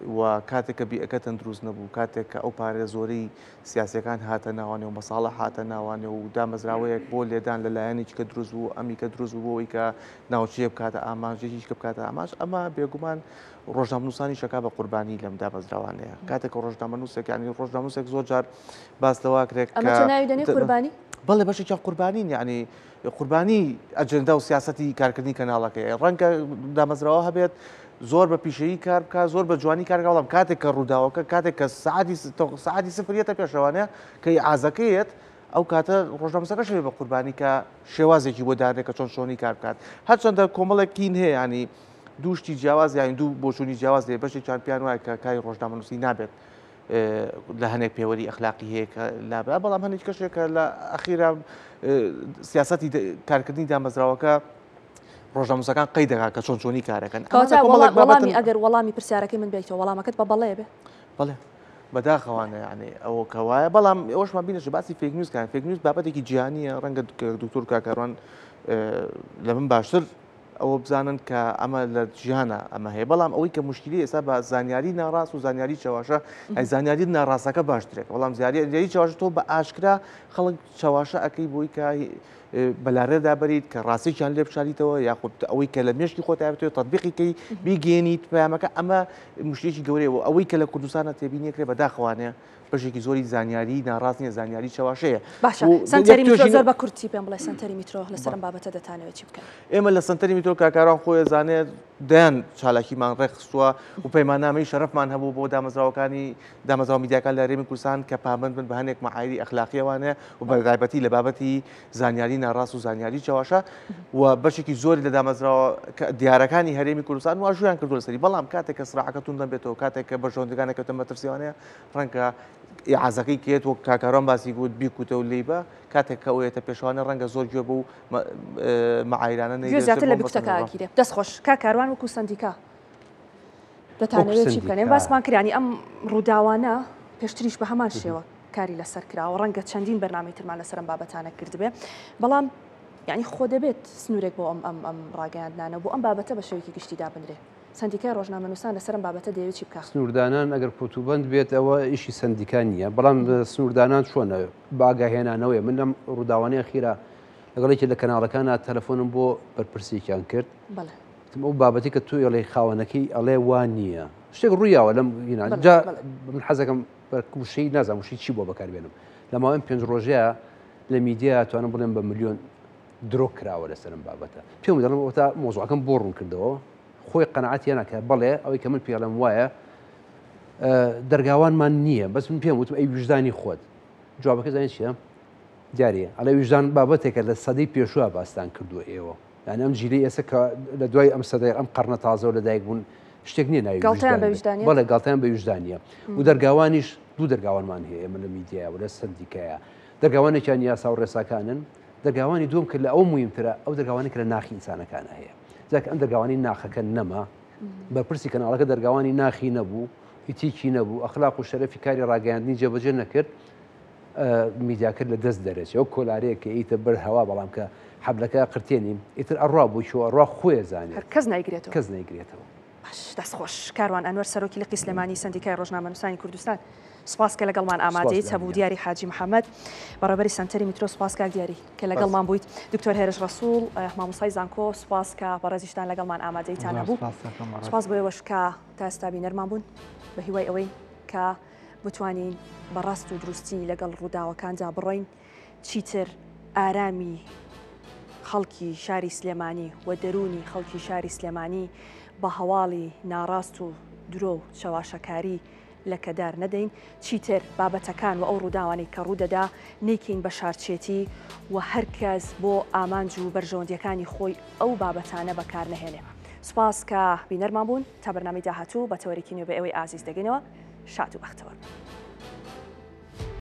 و کاتێک کە بیئەکە تەندروست نەبوو، کاتێک کە ئەو پارە زۆرەی سیاسیەکان هاتە ناوانێ و مەساڵح هاتە ناوانێ و دامەزراوەیەک بۆ لێدان لە لایەنێکی کە دروست بوو، ئەمی کە دروست بوو بۆ ئەوەی کە ناوچەیە بکاتە ئامانج، یەکێکی کە بکاتە ئامانج، ئەمە بێگومان ڕۆژنامەنووسانیش ئەکا بە قوربانی لەم دامەزراوانەیە. کاتێک کە ڕۆژنامەنووسێک یانی ڕۆژنامەنووسێک زۆر جار باس لەوە کرێت ئەمە کە تۆ ناوی دەنێی قوربانی؟ بەڵێ بەشێکیان قوربانین یانی قوربانی ئەجێندا و سیاسەتی کارکردنی کەناڵەکەیە. ڕەنگە دامەزراوە هەبێت زۆر بە پیشەیی کار بکات، زۆر بە جوانی کار بکات، بەڵام کاتێک کە ڕووداوەکە، کاتێک کە سەعاتی سەعاتی سفر یەتە پێشەوانە کە ئیعازەکە یەت، ئەو کاتە ڕۆژنامەنووسەکەش ئەبێ بە قوربانی کە شێوازێکی بۆ دانرێت کە چۆن چۆنی کار بکات. هەرچەندە کۆمەڵێک کین هەیە، یانی دوو شتی جیاواز یانی دوو بۆچوونی جیاواز هەیە، بەشێکیان پێیان وایە کە کاری ڕۆژنامەنووسی نابێت لە هەنێک پێوەری ئەخلاقی هەیە کە لابرا، بەڵام هەنێک کەشێک کە لە ئەخیرا سیاسەتی کارکردنی دامەزراوەکە ڕۆژنامەنووسەکان قەی دەکات کە چۆن چۆنی کارەکەن. کەواتە وەڵامی ئەگەر وەڵامی پرسیارەکەی من بێیتەوە وەڵامەکەت بە بەڵێ بێ؟ بەڵێ بەداخەوانە یعنی ئەوە کە وایە، بەڵام ئەوەشمان بینەشە باسی fake news کان، fake news بابەتێکی جیهانیە، ڕەنگە دکتۆر کاکاروان لە من باشتر ئەوە بزانن کە ئەمە لە جیهانە ئەمە هەیە، بەڵام ئەوەی کە مشکلی ئێستا بە زانیاری ناڕاست و زانیاری چەواشە، ئەی زانیاری ناڕاستەکە باشترێک، بەڵام زانیاری چەواشە تۆ بە ئاشکرا خەڵک چەواشە ئەەکەی بۆی کە بەلارێدا بەریت کە ڕاستێکیان لێ بشاریتەوە یاخود ئەوەی کە لە مێشکی خۆت بێت تطبیقی کەی بیگەێنیت پەیامەکە، ئەمە مشتێکی گەورەیە و ئەوەی کە لە کوردستانە تێبینیەکرێ بەداخەوانەیە بەشێکی زۆری زانیاری ناڕاست نییە، زانیاری چەواشەیە. باشە سەنتەری میترۆ زۆر بە کورتی پێم بڵێ سەنتەری میترۆ لەسەر ئەم بابەتە دەتانەوێت چی بکەن؟ ئێمە لە سەنتەری میترۆ کاکاروان خۆی ئەزانێت دەیان چالاکیمان ڕێکخستووە و پەیماننامەی شەرەفمان هەبوو بۆ دامەزراوەکانی دامەزراوە میدیاکان لە هەرێمی کوردستان کە پابەند بن بە هەنێک مەعایری ئەخلاقییەوانە و بە تایبەتی لە بابەتی زانیاری ناڕاست و زانیاری چەواشە و بەشێکی زۆری لە دامەزراوە دیارەکانی هەرێمی کوردستان واژوویان کردووە لەسەری، بەڵام کاتێک کە سراعەکە توند دەبێتەوە، کاتێک کە بەرژەوەندیەکان دەکەوێتە مەترسیەوانەیە، ڕەنگە ئیعازەکەی کێت وەک کاکاروان باسی گوت بیکوتە و لێی بە، کاتێک کە ئەوێتە پێشوانە ڕەنگە زۆر گوێ بەو مەعایرانە گوێ نەیدرێت زیاتر بۆ لە بیکوتەکە مەسەلەن. ئەگیرێ. دەست خۆش کاک کاروان وەکو سەندیکا دەتانەوێت چی بکەن؟ ئێمە سەندیکا باسمان کرد یانی ئەم ڕووداوانە پێشتریش بە هەمان شێوە کاری لەسەر کراوە، ڕەنگە چەندین بەرنامەی ترمان لەسەر ئەم بابەتانە کردبێ، بەڵام یانی خۆ دەبێت سنوورێک بۆ ئەم ئەم ئەم ڕاگەیاندنانە و بۆ ئەم بابەتە بە شێوەیەکی گشتی دابنرێ. سەندیکای ڕۆژنامەنووسان لەسەر ئەم بابەتە دەیەوێت چی بکا؟ سنووردانان ئەگەر کۆتوبەند بێت ئەوە ئیشی سەندیکا نییە، بەڵام سنووردانان چۆنە؟ بە ئاگاهێنانەوەیە. من لەم ڕووداوانەی ئەخیرا لەگەڵ یەکێک لە کەناڵەکانا تەلەفۆنم بۆ بەرپرسێکیان کرد، وتم ئەو بابەتی کە تۆ ئەڵێی خاوەنەکەی ئەڵێ وا نییە، شتێک ڕوویاوە لەم هینا. جا من حەزەکەم وشەی نازانم وشەی چی بۆ بەکاربێنم، لە ماوەی پێنج ڕۆژەیە لە میدیا توانم بڵێم بە ملیۆن درۆ کراوە لەسەر ئەم بابەتە. پێم دەڵێم ئەوەتا مۆزوعەکەم بۆ ڕوون کردەوە، خۆی قەناعەتی هێنا کە بەڵێ ئەوەی کە من پێڵێم وایە، دەرگاوانمان نییە، بەس من پێم وتم ئەی ویژدانی خۆت. جوابەکە زانی چییە؟ دیارە ئەڵێ ویژدان بابەتێکە لە سەدەی پێشووە باستان کردووە ئێوە، یعنی ئەم جیلی ئێستا کە لە دوای ئەم سەدەی ئەم قەرنە تازەوە لەدایک بوون شتێک نییە ناوی گاڵتەیان بە ویژدانیە؟ بەڵێ گاڵتەیان بە ویژدانیە. و دەرگاوانیش دوو دەرگاوانمان هەیە ئێمە لە میدیایە و لە سەندیکایە، دەرگاوانێکیان یاسا و ڕێساکانن، دەرگاوانی دووەم کە لە ئەو موهیمترە ئەو دەرگاوانی کە لە ناخی ئینسانەکانە هەیە. جا کە ئەم دەرگاوانی ناخەکە نەما، بەرپرسی کەناڵەکە دەرگاوانی ناخی نەبوو، ئیتیکی نەبوو، ئەخلاق و شەرەفی کاری ڕاگەیاندنی جێبەجێ نەکرد، میدیاکە لە دەست دەرەچێ. وەک کۆلارەیەک کە ئیتە بەر هەوا، بەڵام کە حەبلەکە قرتێنی ئیتر ئەڕوا بۆ کوێ ئەڕوا خۆی ئەزانێت، هەر کەس نایگرێتەوە. کەس نایگرێتەوە. باش دەست خۆش. کاروان ئەنوەر سەرۆکی لقی سلێمانی سەندیکای ڕۆژنامەنووسانی کوردستان سوپاس کە لەگەڵمان ئامادەیت هەبوو. دیاری حاجی محەممەد بەڕێوەبەری سەنتەری میترۆ سوپاس کاک دیاری کە لەگەڵمان بوویت. دکتۆر هێرش ڕەسوڵ مامۆستای زانکۆ سوپاس کە بەڕێزیشتان لەگەڵمان ئامادەیتان هەبوو. سوپاس بۆ ئێوەش کە تا ئێستا بینەرمان بوون. بە هیوای ئەوەی کە بتوانین بە ڕاست و دروستی لەگەڵ ڕووداوەکاندا بڕۆین، چیتر ئارامی خەڵکی شاری سلێمانی و دەروونی خەڵکی شاری سلێمانی بە هەواڵی ناڕاست و درۆ و چەواشەکاری لەکەدار نەدەین، چیتر بابەتەکان و ئەو ڕووداوانەی کە ڕوودەدا نەیکەین بە شارچێتی و هەر کەس بۆ ئامانج و بەرژەوەندیەکانی خۆی ئەو بابەتانە بەکار نەهێنێ. سوپاس کە بینەرمان بوون، تا بەرنامەی داهاتوو بە تەوەرێکی نوێ بە ئێوەی ئازیز دەگەینەوە. شاد و بەختەوەر بن.